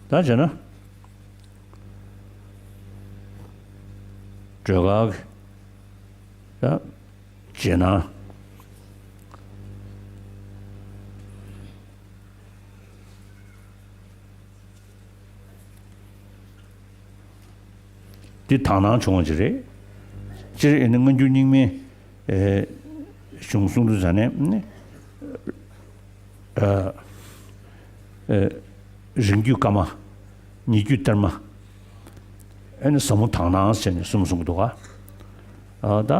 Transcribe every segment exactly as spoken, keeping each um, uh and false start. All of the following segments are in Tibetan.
ད་བྱས་ན། སྒྲོལ་དཀར་གྱི་ད་རྗེས་གནང་། འདི་དག་སྣང་བྱུང་བ་ཅིག་རེད། སྤྱིར་ཨེ་ནི་སྔ་འགྱུར་རྙིང་མའི་ཨེ་གཞུང་གསུང་སྒྲོས་ཟེར་ནས་ཨེ་ཨེ་རིང་བརྒྱུད་བཀའ་མ། ཉེ་བརྒྱུད་གཏེར་མ། ཨེ་ནི་ཟབ་མོ་དག་སྣང་ཟེར་ནས་གསུམ་གསུང་གི་འདུག་ག་ཨ་ད་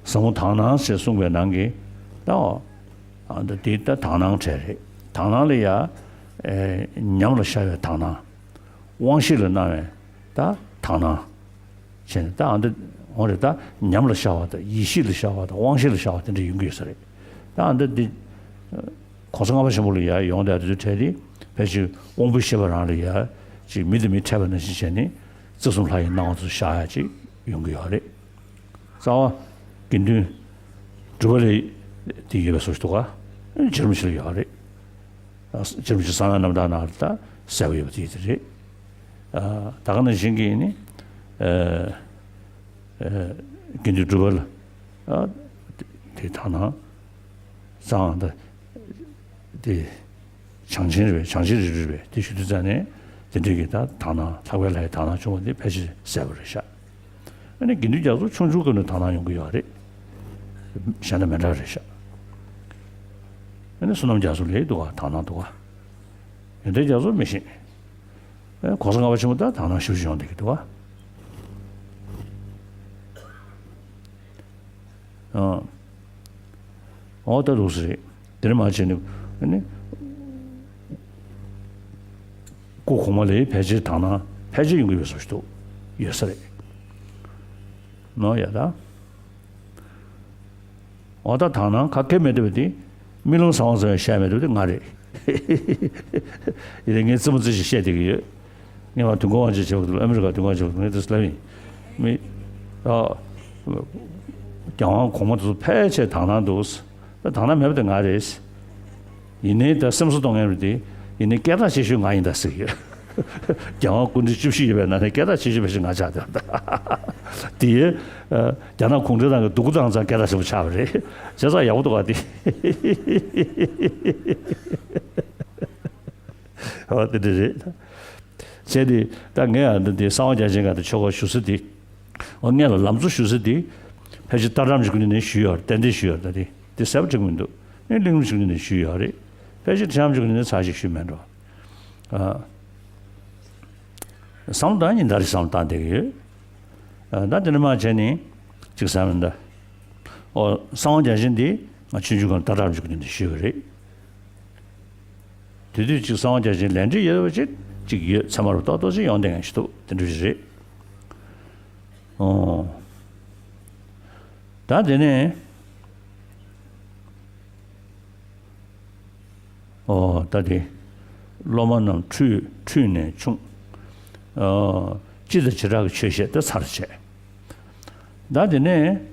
ཟབ་མོ་དག་སྣང་ཞེས་གསུངས་པའི་ནང་གི་ད་ཨ་ད་དེ་ད་དག་སྣང་གྲས་རེད། དག་སྣང་ལ་ཡ་ཨེ་ཉམས་ལ་ཤར་བའི་དག་སྣང་། དབང་ཤེས་ལ་སྣང་བའི་ད་དག་སྣང་། བྱས་ནས་ད་ཨ་འདི་འོང་རེད། ད་ཉམས་ལ་ཤར་བ་དང་ཡེ་ཤེས་ལ་ཤར་བ་དང་དབང་ཤེས་ལ་ཤར་བ་དེ་འདྲ་ཡོང་གི་ཡོད་ས་རེད། ད་ཨ་འདི་འདི་༸གོང་ས་ལྔ་པ་ཆེན་པོ་ལ་ཡ་ཡོང་བསྡད་དུས་འཕྲལ་དེ་ཕལ་ཆེར་དབང་པོའི་ཤེས་པ་རང་ལ་ཡ་ཅིག་མི་དང་མི་འཕྲད་པ་ནང་བཞིན་བྱས་ནས་རྩ་གསུམ་ལྷ་ཡི་སྣང་བ་ཚོ་ཤར་ཡ་ཅིག་ཡོང་གི་ཡོད་རེད། རྩ་བ་དགེ་འདུན་གྲུབ་པ་ལ་དེ་ཡོད་པའི་བཟོ་ཞིག་འདུག་ག་རྗེ་རིན་པོ་ཆེ་ལ་ཡོད་རེད། རྗེ་རིན་པོ་ཆེ་གསང་བའི་རྣམ་ཐར་ནང་ལ་ད་གསལ་པོ་ཡོད་པ་དེ་དེ་རེད། ད་ག་ནང་བཞིན་གྱི་ནི་དགེ་འདུན་གྲུབ་པ་ལ་དེ་དག་སྣང་གསང་ད་དེ། བྱང་ཆེན་རེད་པས། བྱང་ཆེན་རིགས་རུས་རེད་པས། དེ་ཞུ་དུས་ཙང་ནས་དེ་འདྲའི་གི་ད་དག་སྣང་ལྷག་པའི་ལྷ་ཡི་དག་སྣང་བྱུང་བ་འདི་ཕལ་ཆེར་གསལ་པོ་རེད་ཤག་ཨ་ནི་དགེ་འདུན་རྒྱ་མཚོ་ཆུང་ཆུང་སྐབས་ནས་དག་སྣང་ཡོང་གི་ཡོད་རེད། གཞན་དང་མི་འདྲ་རེད་ཤག་ཨ་ནི་བསོད་ནམས་རྒྱ་མཚོ་ལ་འདུག་ག་དག་སྣང་འདུག་ག་ཡོན་ཏན་རྒྱ་མཚོ་མི་ཤེས། ཨ་ནི་གོང་ས་ལྔ་པ་ཆེན་པོ་ད་དག་སྣང་ཞེ་པོ་ཅིག་ཡོང་བསྡད་ཀྱི་འདུག་ག་ཨ། འོ་ད་འདུག་སེ་རེད། དེ་ནས་མར་བྱས་ནས་ཨ་ནི་སྐུ་གོང་མ་ལ་ཕལ་ཆེར་དག་སྣང་ཕལ་ཆེར་ཡོང་གི་ཡོད་བཟོ་ཞིག་འདུག་ཡོད་ས་རེད། ནོ་ཡ་ད། འོ་ད་དག་སྣང་ག་གེ་མེད་བསྡད་པ་དེ། རྨི་ལམ་གསང་བ་ཟེར་བའི་བཤད་མེད་འདུག་དེ་ང་རེད། ཡིན་ནའི་ངས་རྩེད་མོ་རྩེ་ཞིག་བཤད་བསྡད་ཀྱི་ཡོད། ངས་མར་དུས་འཁོར་དབང་ཆེན་བྱེད་པ་འདུག་ཨ་མི་རི་ཀ་དུས་འཁོར་བྱེད་པ་འདུག་ངས་དེ་ལབ་ཡིན། མི། ཨ། རྒྱལ་དབང་གོང་མ་དེ་ཚོ་ཕལ་ཆེར་དག་སྣང་འདུག་ད་དག་སྣང་མེད་པ་དེ་ང་རེད། ཡིན་ནའི་ད་སེམས་གསོ་གཏོང་མཁན་རེད་དེ། ཡིན་ནའི་སྐད་གྲགས་ཆེ་ཤོས་ང་ཡིན་ད་ཟེར་གྱི་ཡོད། རྒྱལ་དབང་སྐུ་ཕྲེང་བཅུ་བཞི་ཡོད་པའི་ནང་ནས་སྐད་གྲགས་ཆེ་ཤོས་ཕལ་ཆེར་ང་ཆགས་བསྡད་པ་འདུག་དེ་ཡིན། རྒྱ་ནག་གུང་ཁྲན་ཏང་གི་སྡུག་པོ་བཏང་ཙང་སྐད་གྲགས་ཆེན་པོ་ཆགས་པ་རེད། བྱས་ཙང་ཡག་པོ་འདུག་ག་དེ། ཨོ་དེ་འདྲ་རེད། བྱས་ཏེ་ད་ངས་ཨ་འདི་འདི་གསང་བ་རྒྱ་ཆེན་ག་དེ་ཆོ་ག་ཞུ་ས་དེ། ཨོ་ངས་ལ་ལམ་གཙོ་ཞུ་ས་དེ། ཕལ་ཆེར་ཏར་ཊམ་ཞིག་གི་ནས་ཞུས་ཡོད་རེད། ཏན་ཏན་ཞུས་ཡོད་རེད། ད་དེ་དེ་གསལ་པོ་འགྲིག་མི་འདུག་ངས་གླེང་རིམ་ཞིག་གི་ནས་ཞུས་ཡོད་རེད། ཕལ་ཆེར་ཏར་ཊམ་ཞིག་གི་ནས་ཚར་ཞིག་ཞུས་མེད་འགྲོ། ཨ། བསམ་བློ་བཏང་ཡིན་ད་རེད་བསམ་བློ་བཏང་བསྡད་ཀྱི་ཡོད། ཨ་ད་དེ་ནས་མར་བྱས་ནས་ཅིག་བསམ་ཡིན་ད། ཨོ་གསང་བ་རྒྱ་ཆེན་འདི་ང་ཆུང་ཆུང་སྒང་ཏར་ཊམ་ཞིག་གི་ནས་ཞུས་པ་རེད། དེ་དུས་ཅིག་གསང་བ་རྒྱ་ཆེན་ལས་འབྲས་ཡོད་པ་ཅིག་ཅིག་ཡོད། ཚད་མ་རུ་ཏོག་ཏོག་ཅིག་ཡོང་བསྡད་མཁན་ཞིག་འདུག་དེ་འདྲ་ཞིག་རེད། ཨོ། ད་དེ་ནས། ཨོ་ད་དེ། སློབ་མ་རྣམས་ཁྲུས་ཁྲུས་ནས་ཕྱུང་། ཨོ། སྤྱི་དང་བྱེ་བྲག་གི་ཆོས་བཤད་དེ་ཚར་བྱས། ད་དེ་ནས།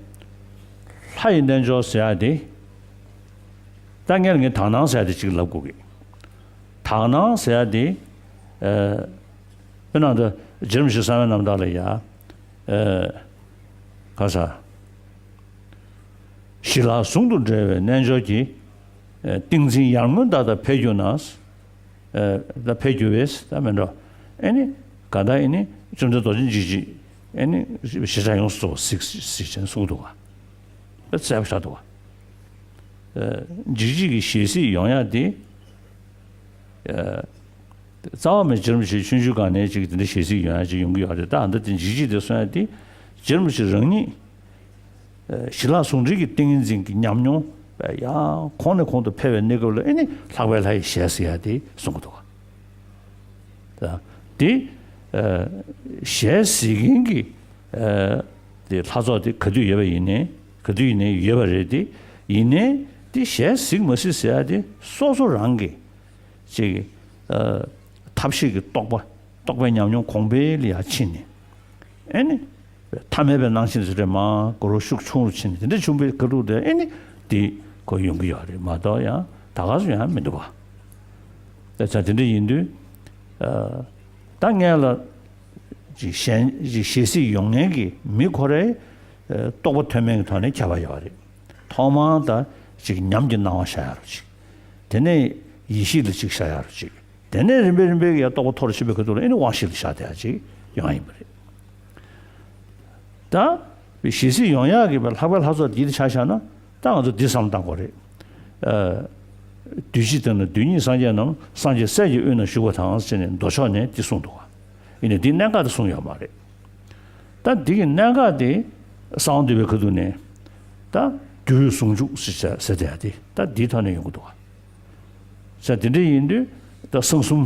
ལྷ་ཡི་རྣལ་འབྱོར་ཟེར་ཡ་དེ། ད་ངས་ངས་དག་སྣང་ཟེར་ཡ་དེ་གཅིག་ལབ་དགོས་ཀྱི། དག་སྣང་ཟེར་ཡ་དེ། ཨ། དཔེར་ན་ད་རྗེ་རིན་པོ་ཆེ་གསང་བའི་རྣམ་ཐར་ལ་ཡ། ཨ། ག་ས། ཞི་ལྷག་ཟུང་དུ་འབྲེལ་བའི་རྣལ་འབྱོར་གྱི། ཨ། ཏིང་འཛིན་ཡར་ངོའི་ཟླ་ལྟར་འཕེལ་གྱུར་ན། ཨ། ད་འཕེལ་གྱུར་བས་ད་མེད་འགྲོ། ཨེ་ནི། ག་ད་ཨེ་ནི། བཅོམ་ལྡན་རྡོ་རྗེ་འཇིགས་བྱེད། ཨེ་ནི། ཞེས་བྱ་ཡོངས་སུ་རྫོགས་པ་གཟིགས་གཟིགས་ཅན་གསུངས་འདུག་ག་ད་གསལ་པོ་ཆགས་འདུག་ག་ཨ། འཇིགས་བྱེད་ཀྱི་ཞལ་གཟིགས་ཡོང་ཡ་དེ། ཨ། རྩ་བ་མེད་རྗེ་རིན་པོ་ཆེ་ཆུང་ཆུང་སྒང་ནས་ཅིག་དེ་འདྲ་ཞལ་གཟིགས་ཡོང་ཡ་ཅིག་ཡོང་གི་ཡོད་རེད། ད་ཨ་མདའ་དེ་འཇིགས་བྱེད་དེ་གསུང་ཡ་དེ། རྗེ་རིན་པོ་ཆེ་རང་ཉིད། ཨ། ཞི་ལྷག་ཟུང་འབྲེལ་གྱི་ཏིང་ངེ་འཛིན་གྱི་ཉམས་མྱོང་ཡང་གོང་ནས་གོང་དུ་འཕེལ་བའི་གནས་སྐབས་ལ་ཨེ་ནི་ལྷག་པའི་ལྷ་ཡི་ཞལ་ཟེར་ཡ་དེ་གསུང་གི་འདུག་ག་ད་དེ། ཨ། ཞལ་གཟིགས་མཁན་གྱི། ཨ། དེ་ལྷ་ཚོགས་དེ་ག་དུས་ཡོད་པ་ཡིན་ནའི་ག་དུས་ཡིན་ནའི་ཡོད་པ་རེད་དེ། ཡིན་ནའི་དེ་ཞལ་གཟིགས་མ་གཟིགས་ཟེར་ཡ་དེ་སོ་སོ་རང་གི་ཅིག་ཨ། ཐབས་ཤེས་ཀྱི་རྟོགས་པ། རྟོགས་པའི་ཉམས་མྱོང་གོང་འཕེལ་ལ་ཡར་ཕྱིན་ནས། ཨེ་ནི། ཐ་མལ་པའི་སྣང་ཞེན་ཟེར་དེ་མར་སྒོར་ཤུགས་ཆུང་རུ་ཕྱིན་ནས་དེ་འདྲ་བྱུང་བའི་ཁ་ཐུག་དེ་ཨེ་ནི་དེ་ཁོ་ཡོང་གི་ཡོད་རེད་མ་གཏོགས་ཡང་ད་ག་སུ་ཡང་མི་འདུག་ག། ད་ཆ་དེ་འདྲ་ཡིན་དུས་ད་ངས་ལ་ཅིག་གཞན་ཅིག་ཞལ་གཟིགས་ཡོང་མཁན་གྱི་མི་ཁོ་རའི་རྟོགས་པ་ཐོན་མིན་གྱི་ཐོག་ནས་ཁྱད་པར་ཡོད་རེད། ཐོག་མར་ད་ཅིག་ཉམས་ཀྱི་སྣང་བ་ཤར་ཡག་རུ་ཅིག། དེ་ནས་ཡིད་ཤེས་ལ་ཅིག་ཤར་ཡག་རུ་ཅིག། དེ་ནས་རིམ་པས་རིམ་པས་ཀྱི་ཡང་རྟོགས་པ་མཐོ་རུ་ཕྱིན་པའི་ཁ་ཐུག་ལ་ཨེ་ནི་དབང་ཤེས་ལ་ཤར་བསྡད་ཡག་ཅིག་ཡོང་ཡ་ཡིན་པ་རེད། ད་ཞལ་གཟིགས་ཡོང་ཡག་གི་ལྷག་པའི་ལྷ་ཚོགས་འདི་ཆ་བཞག་ན་ད་ང་ཚོ་འདི་བསམ་བློ་བཏང་དགོས་རེད། ཨ། བདུད་བཞི་དང་ནི་བདུད་གཉིས་སངས་རྒྱས་རྣམས། སངས་རྒྱས་སྲས་ཀྱི་དབུས་ན་བཞུགས་པ་དང་ཟེར་ནས་མདོ་ཕྱོགས་ནས་འདི་གསུངས་འདུག་ག། ཡིན་ནའི་འདི་གནད་འགག་འདི་གསུངས་ཡོད་མ་རེད། ད་འདི་གི་གནད་འགག་དེ་གསང་བ་འདུས་པའི་ཁ་ཐུག་ནས་ད་རྒྱུ་ཡོད་ཟུང་འཇུག་ཟེར་བྱ་ཟེར་བསྡད་ཡ་དེ་ད་འདིའི་ཐོག་ནས་ཡོང་གི་འདུག་ག། ཟེར་དེ་འདྲ་ཡིན་དུས་ད་གསང་གསུམ་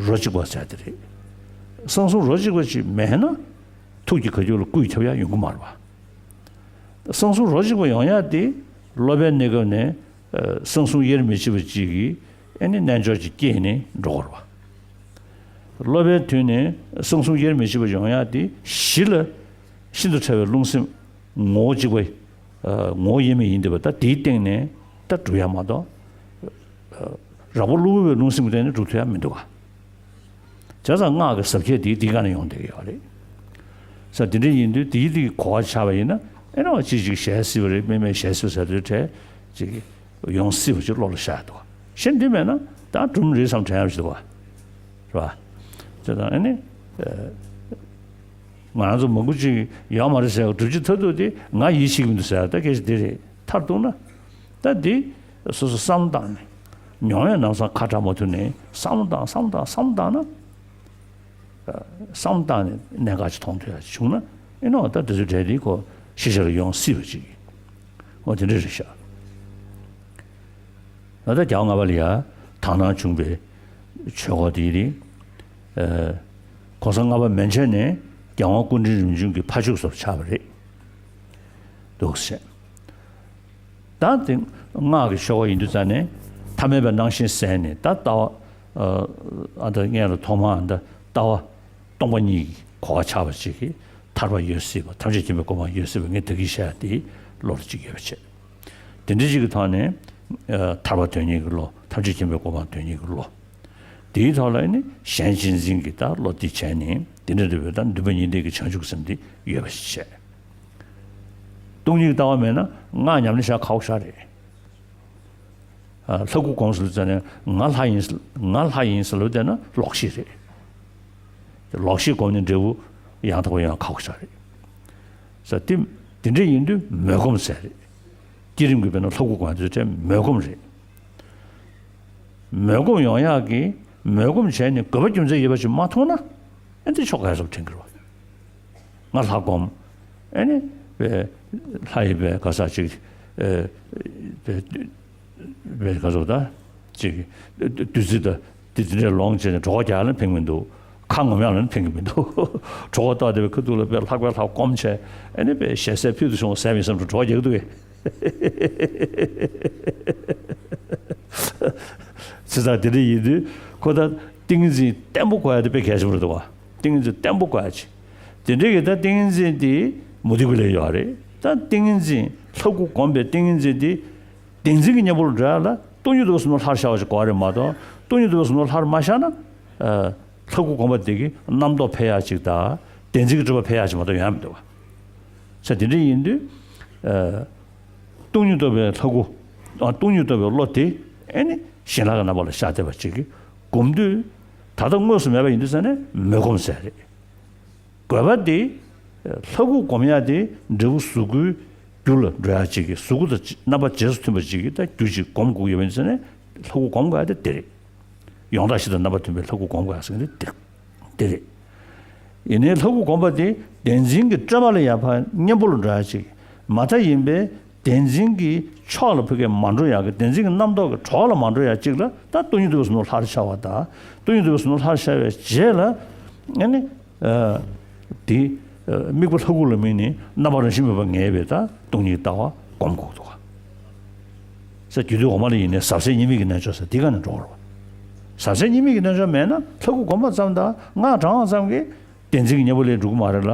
རོ་གཅིག་པ་ཟེར་དེ་རེད། གསང་གསུམ་རོ་གཅིག་པ་ཅིག་མེད་ན་ཐུགས་ཀྱི་བཀའ་བརྒྱུད་ལ་སྐུ་ཡི་ཁྱབ་ཡག་ཡོང་གི་མ་རེད་པ། གསང་གསུམ་རོ་གཅིག་པ་ཡོང་ཡག་དེ་སློབ་པའི་གནས་སྐབས་ནས་ཨ་གསང་གསུམ་དབྱེར་མི་ཕྱེད་པ་ཅིག་གི་ཨེ་ནི་རྣལ་འབྱོར་ཅིག་སྐྱེས་ནས་འགྲོ་དགོས་རེད་པ། སློབ་པའི་དུས་ནས་གསང་གསུམ་དབྱེར་མི་ཕྱེད་པ་ཡོང་ཡག་དེ་གཞི་ལ་ཤིན་ཏུ་ཕྲ་བའི་རླུང་སེམས་ངོ་བོ་གཅིག་པ་ཨ་ངོ་བོ་དབྱེར་མེད་ཡིན་བསྡད་པ་ད་དེའི་སྟེང་ནས་ད་སྒྲུབ་ཡག་མ་གཏོགས། རགས་པ་གློ་བུར་བའི་རླུང་སེམས་ཀྱི་སྟེང་ནས་སྒྲུབ་ཐུབ་ཡག་མི་འདུག་ག། བྱས་ཙང་སྔགས་ཀྱི་ཟབ་ཁྱད་དེ་འདི་ག་ནས་ཡོང་བསྡད་ཀྱི་ཡོད་རེད། ས་དེ་འདྲ་ཡིན་དུས་དེའི་དེ་གོ་བ་ཆགས་པ་ཡིན་ན་ཨེ་ནོ་ཅིག་ཅིག་ཞལ་གཟིགས་པ་རེད། མི་མེད་ཞལ་གཟིགས་པ་ཟེར་དུས་གྲས་ཅིག་ཡོང་སྲིད་པ་ཅིག་བློ་ལ་ཤར་འདུག་ག། གཞན་འདི་མེད་ན་ད་སྒྲུང་རེད་བསམ་དྲན་ཡག་ཅིག་འདུག་ག། རེད་པ། དེ་དང་ཨེ་ནི། ང་རང་ཚོ་མང་པོ་ཅིག་ཡོད་མ་རེད་ཟེར་བ་སྒྲུབ་བྱེད་མཐར་ཐུག་དེ་ང་ཡིད་ཆེས་ཀྱི་མི་འདུག་ཟེར་ད་སྐད་ཆ་འདི་རེད། མཐར་གཏུགས་ན། ད་འདི་སོ་སོ་བསམ་བློ་བཏང་ནས་མྱོང་བའི་ནང་ཚང་ཁ་གྲག་མ་ཐུབ་ནས་བསམ་བློ་བཏང་བསམ་བློ་བཏང་བསམ་བློ་བཏང་ན། བསམ་བློ་བཏང་ནས་གནད་འགག་ཅིག་མཐོང་ཐུབ་ཡག་ཅིག་བྱུང་ན་ཨེ་ནོ་ད་འདི་ཚོའི་གྲས་འདི་ཁོ་ཤེས་བྱ་ལ་ཡོང་སྲིད་པ་ཅིག་འོ་དེ་འདྲ་རེད་ཤག། ད་ལྟ་རྒྱལ་བ་ལྔ་པ་ལ་ཡ་དག་སྣང་བྱུང་བའི་ཆོས་སྐོར་དེ་རེད། ཨ། གོང་ས་ལྔ་པ་མན་ཆད་ནས་རྒྱལ་དབང་སྐུ་ཕྲེང་རིམ་བྱོན་གྱི་ཕ་ཇོ་ཟུར་ཆགས་པ་རེད། འདུག་ཟེར། ད་དེ་སྔགས་ཀྱི་ཆོས་སྐོར་ཡིན་དུས་ཙ་ནས་ཐ་མལ་པའི་སྣང་ཞེན་ཟད་ནས་ད་ལྟ་བ། ཨ། ད་སྔོན་ལ་ཐོག་མར་ད་ལྟ་བ། སྟོང་པ་ཉིད་ཀྱི་གོ་བ་ཆགས་པ་ཅིག་གིས་ཐར་པ་ཡོད་སྲིད་པ། ཐམས་ཅད་མཁྱེན་པའི་གོ་འཕང་ཡོད་སྲིད་པ་ངས་ད་གིན་བཤད་ཡ་དེ་བློ་ལ་གཅིག་ཡོད་པ་བྱས། དེ་འདྲ་ཅིག་གི་ཐོག་ནས་ཨ་ཐར་པ་དོན་གཉེར་གྱི་བློ། ཐམས་ཅད་མཁྱེན་པའི་གོ་འཕང་དོན་གཉེར་གྱི་བློ། དེའི་ཐོག་ལ་ནི་གཞན་གཅེས་འཛིན་གྱི་ད་བློ་འདི་བྱས་ནས་དེ་འདྲ་འདྲ་བའི་ད་འདུན་པ་གཉིས་ལྡན་གྱི་བྱང་ཆུབ་སེམས་འདི་ཡོད་པ་ཞིག་བྱས། སྟོང་ཉིད་ལྟ་བ་མེད་ན་སྔགས་ཉམས་ལེན་བྱ་ཁག་པོ་ཞིག་རེད། ལྷ་སྐུ་སྒོམ་ཟེར་ཙ་ནས་ང་ལྷ་ཡིན། ང་ལྷ་ཡིན་ཟེར་ལབ་བསྡད་ན་ལོག་ཤེས་རེད། ལོག་ཤེས་སྒོམ་ནས་འབྲས་བུ་ཡང་དག་པ་ཡོང་ཁག་པོ་ཞིག་རེད། ས་དེ་དེ་འདྲ་ཡིན་དུས་མོས་སྒོམ་ཟེར་རེད། བསྐྱེད་རིམ་གྱི་དཔེར་ན་ལྷ་སྐུ་སྒོམ་དུས་དེ་མོས་སྒོམ་རེད། མོས་སྒོམ་ཡོང་ཡག་གི་མོས་སྒོམ་བྱས་ནས་དགོས་པ་རྒྱུ་མཚན་ཡོད་པ་ཞིག་མ་མཐོང་ན་ཨེ་འདི་ཆོ་ག་ཡག་སོབ་དྲན་གི་རེད་བ། ང་ལྷ་སྒོམ། ཨེ་ནི། བས། ལྷ་ཡི་བས་ག་ས་ཅིག་ཨེ། བས། བས་ག་ཚོད་ད། ཅིག་བདུད་རྩི་ད། དེ་དེ་འདྲའི་ལོངས་སྤྱད་ནས་གྲོད་ཁོག་རྒྱག་ལ་ཕན་གི་མི་འདུག་ཁ་ངོམ་ཡག་ལ་ཕན་གི་མི་འདུག་གྲོད་ཁོག་ལྟོགས་བསྡད་པའི་ཁ་ཐུག་ལ་བས་ལྷག་པའི་ལྷ་སྒོམ་བྱས། ཨེ་ནི་བས་ཞལ་ཟས་ཕུལ་དུ་བྱུང་བ་ཟས་མིན་བསམ་དུ་གྲོད་ཁོག་རྒྱག་གི་འདུག་གས། བྱས་ཙང་དེ་འདྲ་ཡིན་དུས་ཁོ་ད་ཏིང་ངེ་འཛིན་བརྟན་པོ་དགོས་ཡ་དེ་དཔེ་གལ་ཆེན་པོ་རེད་འདུག་བ། ཏིང་ངེ་འཛིན་བརྟན་པོ་དགོས་ཡ་ཅིག་དེ་འདྲའི་གི་ད་ཏིང་ངེ་འཛིན་དེ་མུ་སྟེགས་པའི་ལས་ཡོད་རེད། ད་ཏིང་ངེ་འཛིན་ལྷ་སྐུ་བསྒོམས་པའི་ཏིང་ངེ་འཛིན་དེ་བདེན་འཛིན་གྱི་གཉེན་པོ་ལ་འགྲོ་ཡ་ལ་སྟོང་ཉིད་རྟོགས་པའི་སེམས་ལ་ལྷར་ཤར་བ་ཅིག་དགོས་རེད་མ་གཏོགས། སྟོང་ཉིད་རྟོགས་པའི་སེམས་ལ་ལྷར་མ་ཤར་ན། ཨ། ལྷ་སྐུ་བསྒོམས་པ་དེ་གི་རྣམ་རྟོག་འཕེལ་ཡ་ཅིག་དང་བདེན་འཛིན་གྱི་སྤྲོས་པ་འཕེལ་ཡ་ཅིག་མ་གཏོགས་ཡོང་ཡ་མི་འདུག་བ། ས་དེ་འདྲ་ཡིན་དུས། ཨ། སྟོང་ཉིད་རྟོགས་པའི་ལྷ་སྐུ། ཨ། སྟོང་ཉིད་རྟོགས་པའི་བློ་དེ་ཨེ་ནི་ཞི་ལྷག་གི་རྣམ་པ་ལ་ཤར་བསྡད་པ་ཅིག་གིས་སྒོམ་དུས། ད་ལྟ་དངོས་སུ་མེད་པ་ཡིན་དུས་ཙ་ནས་མོས་སྒོམ་ཟེར་རེད། དགོས་པ་དེ། ལྷ་སྐུ་སྒོམ་ཡ་དེ་འབྲས་བུ་གཟུགས་སྐུའི་རྒྱུ་ལ་འགྲོ་ཡ་ཅིག་གིས་གཟུགས་སྐུ་དང་རྣམ་པ་རྗེས་སུ་མཐུན་པ་ཅིག་གིས་ད་རྒྱུ་ཅིག་སྒོམ་དགོས་ཡོད་པ་ཡིན་ཙ་ནས་ལྷ་སྐུ་སྒོམ་དགོས་ཡ་དེ་དེ་རེད། ཡོངས་གྲགས་ཤིག་དང་རྣམ་པ་མཐུན་པའི་ལྷ་སྐུ་སྒོམ་དགོས་ཟེར་མཁན་དེ་དེ་རེད། ཡིན་ནའི་ལྷ་སྐུ་སྒོམ་པ་དེ་བདེན་འཛིན་གྱི་སྤྲོས་པ་ལ་ཡར་ཕར་གཉེན་པོ་ལ་འགྲོ་ཡ་ཅིག་མ་མཐའ་ཡིན་པའི་བདེན་འཛིན་གྱི་ཕྱོགས་ལ་ཕ་གིར་མ་འགྲོ་ཡ་གི་བདེན་འཛིན་གྱི་རྣམ་རྟོག་གི་གྲོགས་ལ་མ་འགྲོ་ཡ་ཅིག་ལ་ད་སྟོང་ཉིད་རྟོགས་པའི་སེམས་ལ་ལྷར་ཤར་བ་དང་། སྟོང་ཉིད་རྟོགས་པའི་སེམས་ལ་ལྷར་ཤར་བའི་རྗེས་ལ་ཨ་ནི། ཨ། དེ། ཨ། དམིགས་པ་ལྷ་སྐུ་ལ་དམིགས་ནས་རྣམ་པ་རང་བཞིན་མེད་པར་ངེས་པའི་ད་སྟོང་ཉིད་ལྟ་བ་སྒོམ་དགོས་འདུག་ག། ས་རྒྱུད་སྡེ་འོག་མ་ལ་ཡིན་ནའི་ཟབ་གསལ་གཉིས་མེད་ཀྱི་རྣལ་འབྱོར་ཟེར་འདི་ག་ནས་འགྲོ་བ་རེད་བ། ཟབ་གསལ་གཉིས་མེད་ཀྱི་རྣལ་འབྱོར་མེད་ན་ལྷ་སྐུ་སྒོམ་པ་ཙམ་དང་སྔགས་བགྲང་བ་ཙམ་གྱིས་བདེན་འཛིན་གྱི་གཉེན་པོ་ལས་འགྲོ་གི་མ་རེད་ལ།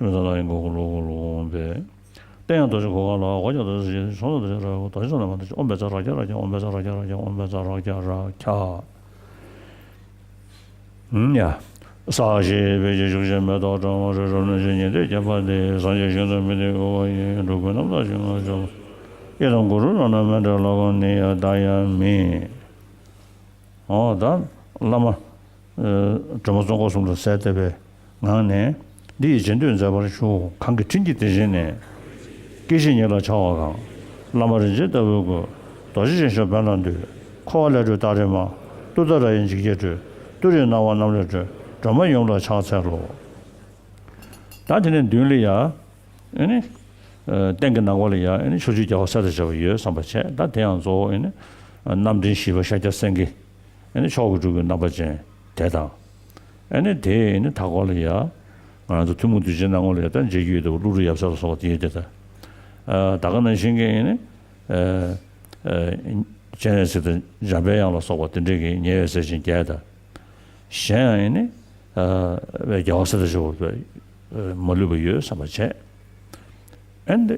ཤུ་མི་ཚ་ལ་ཡིན་གོ་གོ་ལོ་གོ་ལོ་འོང་པས། ཏན་ཡང་རྡོ་རྗེ་གོ་ག་ལ་གོ་ཀྱང་རྡོ་རྗེ་ཞེས་ཚོགས་རྡོ་རྗེ་ར་གོ་རྡོ་རྗེ་ཚོགས་ལ་མ་རྡོ་རྗེ་ཨོམ་བེ་ཚ་ར་ཀྱ་ར་ཀྱ་ཨོམ་བེ་ཚ་ར་ཀྱ་ར་ཀྱ་ཨོམ་བེ་ཚ་ར་ཀྱ་ར་ཀྱ། ཡ། ས་ཞེས་པའི་ཀྱི་བཞུགས་ཤིང་མེ་ཏོག་བཀྲ་བ་རི་རབ་ནས་ཞེས་ཉན་ཐོས་བརྒྱད་པ་སྟེ་སངས་རྒྱས་ཞིང་དུ་མི་འདོད་འོ་བ་ཡིན་འགྲོ་ཀུན་རྣམ་དག་ཞིང་ང་ཆོག་ཡེ་དང་གུ་རུ་རང་ན་མཎྜལ་ལ་གོ་ནི་ཡ་ད་ཡ་མི། ཨོ་ད་བླ་མ། ཨ་སྒྲོལ་མ་ཙོང་ཁ་གསུམ་ལ་གསལ་བཏབ་པའི་ངང་ནས། འདི་ཡི་རྗེས་ཟློས་མཛད་པར་ཞུ། གང་གི་དྲིན་གྱིས་དེ་བཞིན་གནས། སྐྱེ་ཤི་ཉིད་ལ་འཆར་བ་གང་། བླ་མ་རིན་ཆེན་ལྟ་བུའི་སྐུ། རྡོ་རྗེ་ཅན་ཞབས་པད་ལ་འདུད། འཁོར་བ་ལས་སྒྲོལ་རྟག་རིག་མ། ཏུཏྟཱ་ར་ཡི་འཇིགས་བརྒྱད་སྒྲོལ། ཏུ་རེའི་སྣང་བ་རྣམས་ལས་སྒྲོལ། སྒྲོལ་མ་ཡུམ་ལ་ཕྱག་འཚལ་ལོ། ད་དེ་ནས་མདུན་ལ་ཡ། ཨེ་ནི། ཨ་སྟེང་གི་ནང་པ་ལ་ཡ་ཨེ་ནི་ཕྱོགས་བཅུའི་རྒྱལ་བ་སྲས་དང་བཅས་པ་ཡོད་བསམ་པ་བྱས། ད་དེ་ཡང་གཙོ་བོ་ཨེ་ནི། ཨ་རྣམ་འདྲེན་བཞི་པ་ཤཱཀྱ་སེང་གེ། ཨེ་ནི་མཆོག་གི་སྤྲུལ་སྐུའི་རྣམ་པ་ཅན་དེ་དང་། ཨེ་ནི་དེ་ཨེ་ནི་མཐའ་འཁོར་ལ་ཡ། ང་རང་ཚོ་ཐུན་མོང་གདུལ་བྱའི་སྣང་ངོ་ལ་ཡ་ད་མཇལ་རྒྱུ་ཡོད་དེ་ཀླུ་སྒྲུབ་ཡབ་སྲས་ལ་སོགས་པ་དེ་ཡོད་དེ་ད། ཨ་ད་ག་ནང་བཞིན་གྱི་ཨེ་ནི། ཨ་ཨ་སྤྱན་རས་གཟིགས་དང་འཇམ་དཔལ་དབྱངས་ལ་སོགས་པ་དེ་འདྲས་ཀྱི་ཉེ་བའི་སྲས་ཆེན་བརྒྱད་དང་། གཞན་ཡང་ཨེ་ནི། ཨ་བའི་རྒྱལ་བ་སྲས་དང་བཅས་པ་མ་ལུས་པ་ཡོད་བསམ་པ་བྱས། ཨེ་འདི།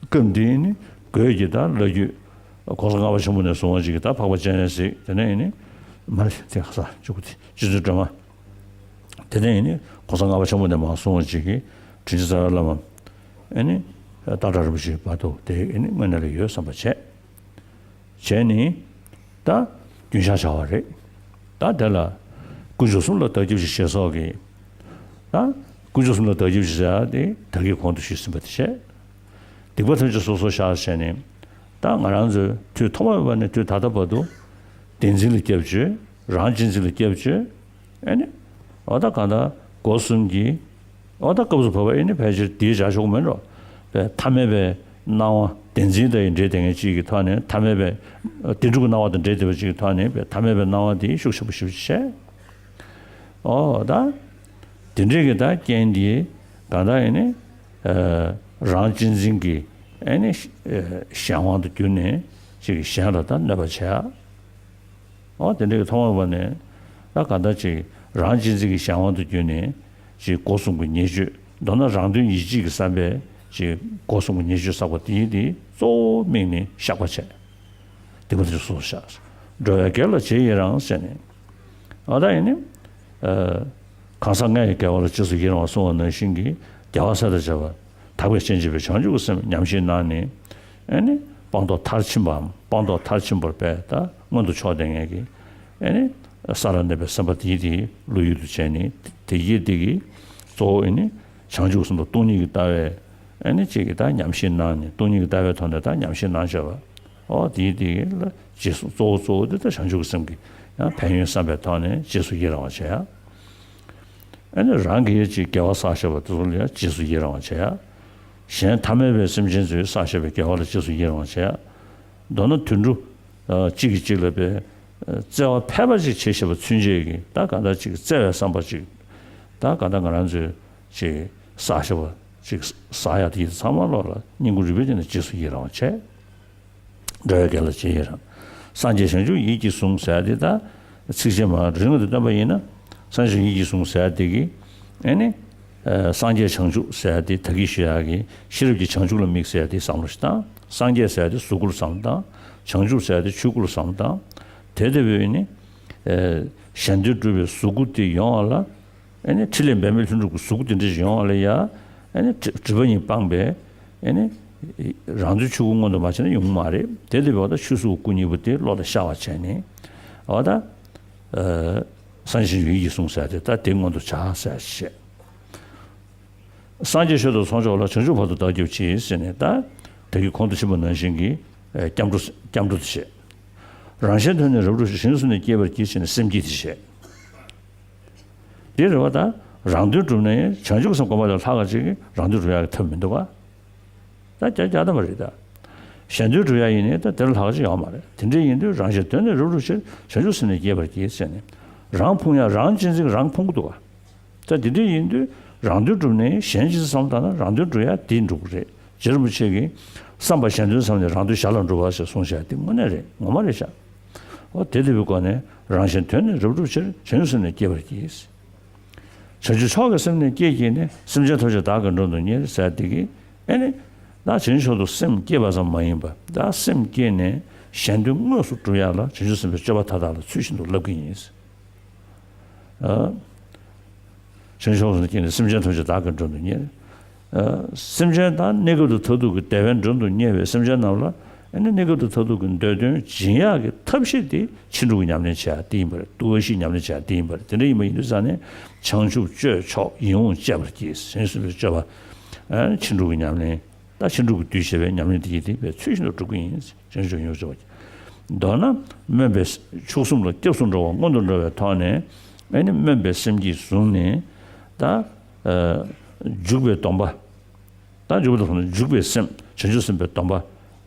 སྐབས་འདིའི་ནི་གོས་ཀྱི་ད་ལོ་རྒྱུས། གོང་ས་ལྔ་པ་ཆེན་པོ་ནས་བཟུང་བ་ཅིག་གི་ད་འཕགས་པ་སྤྱན་རས་གཟིགས་དེ་ནས་ནི། མ་རེད་དེ་ག་ས་བཅུ་དགུ་དེ་རྗེ་བཙུན་སྒྲོལ་མ། དེ་ནས་ནི་གོང་ས་ལྔ་པ་ཆེན་པོ་ནས་མར་བཟུང་བ་ཅིག་གི་དྲིན་ཅན་རྩ་བའི་བླ་མ། ཨེ་ནི། སྟག་བྲག་རིན་པོ་ཆེའི་བར་དུ་དེ་ཨེ་ནི་དངོས་གནས་ལ་ཡོད་བསམ་པ་བྱས། བྱས་ནི། ད་རྒྱུན་བཞག་བྱ་བ་རེད། ད་དེ་ལ་དཀོན་མཆོག་གསུམ་ལ་བདག་སྐྱབས་ཤིག་ཞེས་སོགས་ཀྱི། ད་དཀོན་མཆོག་གསུམ་ལ་བདག་སྐྱབས་ཤིག་ཟེར་ཡ་དེ་ད་གིན་གོང་དུ་ཞུས་ཟིན་པ་དེ་བྱས། སྡིག་པ་ཐམས་ཅད་སོ་སོར་བཤགས་བྱས་ནས། ད་ང་རང་ཚོས་དུས་ཐོག་མ་མེད་པ་ནས་དུས་ད་ལྟ་བར་དུ། བདེན་འཛིན་ལ་སྐྱབས་བཅོལ། རང་གཅེས་འཛིན་ལ་སྐྱབས་བཅོལ། ཨེ་ནི། འོ་ད་གང་ལྟར་སྒོ་གསུམ་གྱི། འོ་ད་སྐབས་སུ་བབ་པ་ཨེ་ནི་ཕལ་ཆེར་འདིའི་བྱ་ཆོག་མིན་འགྲོ། པའི་ཐ་མལ་པའི་སྣང་བ་བདེན་འཛིན་དང་ཡི་འབྲེལ་ལྡན་མཁན་གཅིག་གི་ཐོག་ནས་ཐ་མལ་པའི། བདེན་གྲུབ་ཀྱི་སྣང་བ་དང་འབྲེལ་ལྡན་པ་གཅིག་གི་ཐོག་ནས་པའི་ཐ་མལ་པའི་སྣང་བ་དེ་ཤུགས་ཆེན་པོ་ཞེ་པོ་ཅིག་བྱས། འོ་ད། དེ་འདྲའི་གི་ད་རྐྱེན་དེ་གང་ལྟར་ཨེ་ནི། ཨ་རང་གཅེས་འཛིན་གྱི་ཨེ་ནི། ཨ་གཞན་དབང་དུ་གྱུར་ནས་ཅིག་གཞན་ལ་ད་གནོད་པ་བྱས། འོ་དེ་འདྲའི་གི་ཐོག་མ་བ་ནས་ད་གང་ལྟར་ཅིག་རང་གཅེས་འཛིན་གྱི་གཞན་དབང་དུ་གྱུར་ནས་ཅིག་སྒོ་གསུམ་གྱི་ཉེས་སྤྱོད། མདོར་ན་རང་དོན་ཡིད་བྱེད་ཀྱི་བསམ་པས་ཅིག་སྒོ་གསུམ་གྱི་ཉེས་སྤྱོད་བསགས་པ་དེ་ཡིན་དེ་གཙོ་བོ་དམིགས་ནས་བཤགས་པ་བྱས། སྡིག་པ་དེ་ཚོ་སོ་སོར་བཤགས། འགྲོ་བའི་དགེ་ལ་རྗེས་ཡི་རང་ཟེར་ནས། ཨ་ད་ཡིན་ནི། གང་ཟག་ལྔ་ཡི་དགེ་བ་ལ་རྗེས་སུ་ཡི་རང་བ་གསུངས་པ་ནང་བཞིན་གྱི་རྒྱལ་བ་སྲས་དང་བཅས་པ་དག་པའི་སྤྱན་འབྱེད་པའི་བྱང་ཆུབ་ཀྱི་སེམས་ཉམས་བཞེས་གནང་ནས། ཨེ་ནི་སྤངས་རྟོགས་མཐར་ཕྱིན་པའམ་སྤངས་རྟོགས་མཐར་ཕྱིན་པར་པས་ད་མངོན་དུ་ཕྱོགས་ལྡན་ངེས་ཀྱི། ཨེ་ནི་ས་ལ་གནས་པའི་སེམས་དཔའ་དེའི་དེའི་བློ་ཡུལ་དུ་བྱས་ནས། དེ་ཡིས་དེ་གི་གཙོ་བོ་ཨེ་ནི་བྱང་ཆུབ་སེམས་དཔའ་སྟོང་ཉིད་ཀྱི་ལྟ་བའི་ཨེ་ནི་གཅིག་གི་ད་ཉམས་བཞེས་གནང་ནས། སྟོང་ཉིད་ཀྱི་ལྟ་བའི་ཐོག་ནས་ད་ཉམས་བཞེས་གནང་བྱས་པ། ཨོ་དེའི་དེ་གི་ལ་རྗེས་སུ་གཙོ་བོ་གཙོ་བོ་དེ་ད་བྱང་ཆུབ་ཀྱི་སེམས་ཀྱི་ཡང་ཕན་ཡོན་བསམ་པའི་ཐོག་ནས་རྗེས་སུ་ཡི་རང་བ་བྱས་ཡ། ཨེ་ནི་རང་གི་ཅིག་དགེ་བ་བསགས་བཞག་པ་དེ་ཚོ་ལ་ཡང་རྗེས་སུ་ཡི་རང་བ་བྱེད་ཡ། གཞན་ཐ་མལ་པའི་སེམས་ཅན་ཚོས་བསགས་བཞག་པའི་དགེ་བ་ལ་རྗེས་སུ་ཡི་རང་བ་བྱེད་ཡ། མདོར་ན་དུད་འགྲོ་གཅིག་གིས་གཅིག་ལ་བས་བརྩེ་བ་ཕལ་པ་ཅིག་བྱེད་བཞག་པ་ཚུན་ཆད་ཀྱི་ད་གང་ལྟར་ཅིག་བརྩེ་བའི་བསམ་པ་ཅིག་ད་གང་ལྟར་ང་རང་ཚོས་ཅིག་བསགས་བཞག་པ་ཅིག་བསགས་ཡ་དེ་ཚང་མ་ལོག་ལ་སྙིང་ཁུང་རུས་པའི་གཏིང་ནས་རྗེས་སུ་ཡི་རང་བ་བྱེད། འགྲོ་བའི་དགེ་ལ་རྗེས་ཡི་རང་། སངས་རྒྱས་བྱང་ཆུབ་ཡིད་ཀྱིས་བཟུང་ཟེར་ཡ་དེ་ད་ཚིགས་བཅད་མ་རིང་ལ་དུ་བཏོན་པ་ཡིན་ན། སངས་རྒྱས་བྱང་ཆུབ་ཡིད་ཀྱིས་བཟུང་ཟེར་ཡ་དེ་གི་ཨེ་ནི། སངས་རྒྱས་བྱང་ཆུབ་ཟེར་ཡ་དེ་ད་གིན་ཞུ་ཡ་གི་ཤེས་རབ་ཀྱི་བྱང་ཆུབ་ལ་དམིགས་ཟེར་ཡ་དེ་བསམ་བློ་ཞིག་བཏང་། སངས་རྒྱས་ཟེར་ཡ་དེ་གཟུགས་སྐུ་ལ་བསམ་བློ་བཏང་། བྱང་ཆུབ་ཟེར་ཡ་དེ་ཆོས་སྐུ་ལ་བསམ་བློ་བཏང་། དེ་ལྟ་བུའི་ནི། གཞན་དོན་སྒྲུབ་པའི་གཟུགས་སྐུ་དེ་ཡོང་བ་ལ། ཨེ་ནི་ཕྲིན་ལས་འབད་མེད་ལྷུན་གྲུབ་ཀྱི་གཟུགས་དེ་འདྲ་ཞིག་ཡོང་བ་ལ་ཡ། ཨེ་ནི་སྒྲིབ་པ་གཉིས་སྤངས་པས། ཨེ་ནི་རང་དོན་ཆོས་སྐུ་མངོན་དུ་མ་བྱས་ན་ཡོང་གི་མ་རེད། དེ་ལྟ་བུའི་ད་ཆོས་གཟུགས་སྐུ་གཉིས་པོ་དེ་བློ་ལ་ཤར་བ་བྱས་ནས། འོ་ད། སངས་རྒྱས་བྱང་ཆུབ་ཡིད་ཀྱིས་བཟུང་ཟེར་ཏེ་ད་དེ་མངོན་དུ་བྱ་ཟེར་བཤད། སངས་རྒྱས་ཆོས་དང་ཚོགས་མཆོག་ལ། བྱང་ཆུབ་བར་དུ་བདག་སྐྱབས་མཆི་ཟེར་ནས་ད། དེ་གི་གོང་དུ་ཕྱིན་པ་ནང་བཞིན་གྱི། སྐྱབས་འགྲོ་སྐྱབས་འགྲོ་དེ་བཤད། རང་གཞན་དོན་ནི་རབ་བསྒྲུབ་ཕྱིར། བྱང་ཆུབ་སེམས་ནི་བསྐྱེད་པར་བགྱི་ཟེར་ནས་སེམས་བསྐྱེད་དེ་བཤད། འདི་རེད་བ་ད། རང་དོན་སྒྲུབ་ནས་བྱང་ཆུབ་སེམས་སྒོམ་པ་ལས་ལྷག་ག་ཅིག་རང་དོན་སྒྲུབ་ཡག་གི་ཐབས་མི་འདུག་བ། ད་རྒྱ་རྒྱ་ད་མ་རེད་ད། གཞན་དོན་སྒྲུབ་ཡག་ཡིན་ནའི་ད་དེ་ལས་ལྷག་ག་ཅིག་ཡོད་མ་རེད། དེ་འདྲ་ཡིན་དུས་རང་གཞན་དོན་ནི་རབ་བསྒྲུབ་ཕྱིར། བྱང་ཆུབ་སེམས་ནི་བསྐྱེད་པར་བགྱི་ཟེར་ནས། རང་ཕུང་ཡག་རང་གཅེས་འཛིན་རང་ཕུང་གི་འདུག་བ། ད་དེ་འདྲ་ཡིན་དུས་རང་དོན་སྒྲུབ་ནས་གཞན་གཅེས་འཛིན་བསམ་བློ་བཏང་ན་རང་དོན་སྒྲུབ་ཡག་དེ་འགྲུབ་ཀྱི་རེད། རྗེ་རིན་པོ་ཆེ་གིས་བསམ་པ་གཞན་དོན་བསམས་ནས་རང་དོན་གཞན་ལ་འགྲུབ་པ་ཞེས་གསུངས་བཞག་དེ་དངོས་གནས་རེད། ངོ་མ་རེད་ཤག་འོ་དེ་ལྟ་བུའི་སྒོ་ནས་རང་གཞན་དོན་ནི་རབ་བསྒྲུབ་ཕྱིར། བྱང་ཆུབ་སེམས་ནི་བསྐྱེད་པར་བགྱི། བྱང་ཆུབ་མཆོག་གི་སེམས་ནི་བསྐྱེད་བགྱིས་ནས། སེམས་ཅན་ཐམས་ཅད་བདག་གིས་མགྲོན་དུ་གཉེར་ཟེར་དེ་གིས་ཨེ་ནི། ད་བྱང་ཆུབ་མཆོག་ཏུ་སེམས་བསྐྱེད་པ་ཙམ་མ་ཡིན་པར་ད་སེམས་བསྐྱེད་ནས་གཞན་དོན་དངོས་སུ་སྒྲུབ་ཡག་ལ་བྱང་ཆུབ་སེམས་དཔའི་སྤྱོད་པ་མཐའ་དག་ལ་ཚུལ་བཞིན་དུ་བསླབ་ཀྱི་ཡིན། བྱང་ཆུབ་སེམས་བསྐྱེད་ནས། སེམས་ཅན་ཐམས་ཅད་བདག་གིས་མགྲོན་དུ་གཉེར། སེམས་ཅན་དང་གནས་སྐབས་དང་མཐར་ཐུག་གི་དེ་བས་མགྲོན་དུ་གཉེར་བའི་སེམས་ཅན་རྣམས་ལ་ཨ་ནི་གནས་སྐབས་དང་མཐར་ཐུག་གི་འདོད་དོན་སྦྱིན་ཡག་གི་ཐབས་ཤེས་དེ་ཕྱིན་དྲུག་གི་ཉམས་ལེན་བྱེད་ཡག་དེ་ཡིན་པ་རེད། ཏུ་ཨ་ཤིའི་ཉམས་ལེན་བྱེད་ཡག་དེ་ཡིན་པ་རེད། དེ་འདྲ་ཡིན་པ་ཡིན་དུས་ཙང་ནས་བྱང་ཆུབ་སྤྱོད་མཆོག་ཡིད་འོང་སྤྱད་པར་བགྱི། བྱང་ཆུབ་སྤྱོད་པ་ཨ་ནི་ཕྱིན་དྲུག་གི་ཉམས་ལེན། ད་ཕྱིན་དྲུག་གི་དུས་བྱེད་པའི་ཉམས་ལེན་དེ་ཡིན་ཏེ་བས་ཚུལ་བཞིན་དུ་སྒྲུབ་ཀྱི་ཡིན། བྱང་ཆུབ་ཡོངས་སུ་སྤྱད་པ། མདོར་ན་སྨོན་པའི་མཆོག་གསུམ་ལ་སྐྱབས་སུ་འགྲོ་བ་སྔོན་དུ་འགྲོ་བའི་ཐོག་ནས་ཨེ་ནི་སྨོན་པའི་སེམས་ཀྱིས་བཟུང་ནས་ད་ཨ་འཇུག་པའི་སྡོམ་པ། ད་འཇུག་པའི་སྡོམ་པ་འཇུག་པའི་སེམས་བྱང་ཆུབ་སེམས་དཔའི་སྡོམ་པ་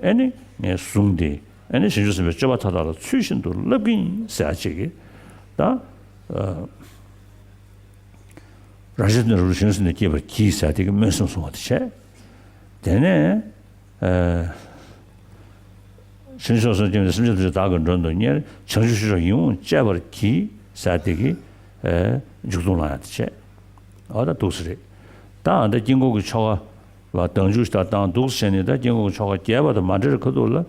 ཨེ་ནི་ངས་བཟུང་སྟེ་ཨེ་ནི་བྱང་ཆུབ་སེམས་དཔའི་སྤྱོད་པ་མཐའ་དག་ལ་ཚུལ་བཞིན་དུ་བསླབ་ཀྱི་ཡིན་ཟེར་ཡག་ཅིག་གིས་ད་ཨ་རང་གཞན་དོན་རུ་བྱང་ཆུབ་སེམས་ནི་བསྐྱེད་པར་བགྱི་ཟེར་དེ་གི་སྨོན་སེམས་བཟུང་བ་དེ་བྱས། དེ་ནས། ཨ། བྱང་ཆུབ་སེམས་བསྐྱེད་ནས། སེམས་ཅན་ཐམས་ཅད་བདག་གིས་མགྲོན་དུ་གཉེར། བྱང་ཆུབ་སྤྱོད་མཆོག་ཡིད་འོང་སྤྱད་པར་བགྱི་ཟེར་དེ་གི། ཨ། མཇུག་སྡོམ་ལ་ཡང་དེ་བྱས། འོ་ད་འདུག་སེ་རེད། ད་ཨ་ད་དཀྱིལ་འཁོར་གྱི་ཆོ་ག་ལ་བདག་འཇུག་ཞིག་ད་བཏང་འདུག་སེ་བྱས་ནས་ད་དཀྱིལ་འཁོར་གྱི་ཆོ་ག་རྒྱས་པ་དང་མ་འབྲེལ་བའི་ཁ་ཐུག་ལ།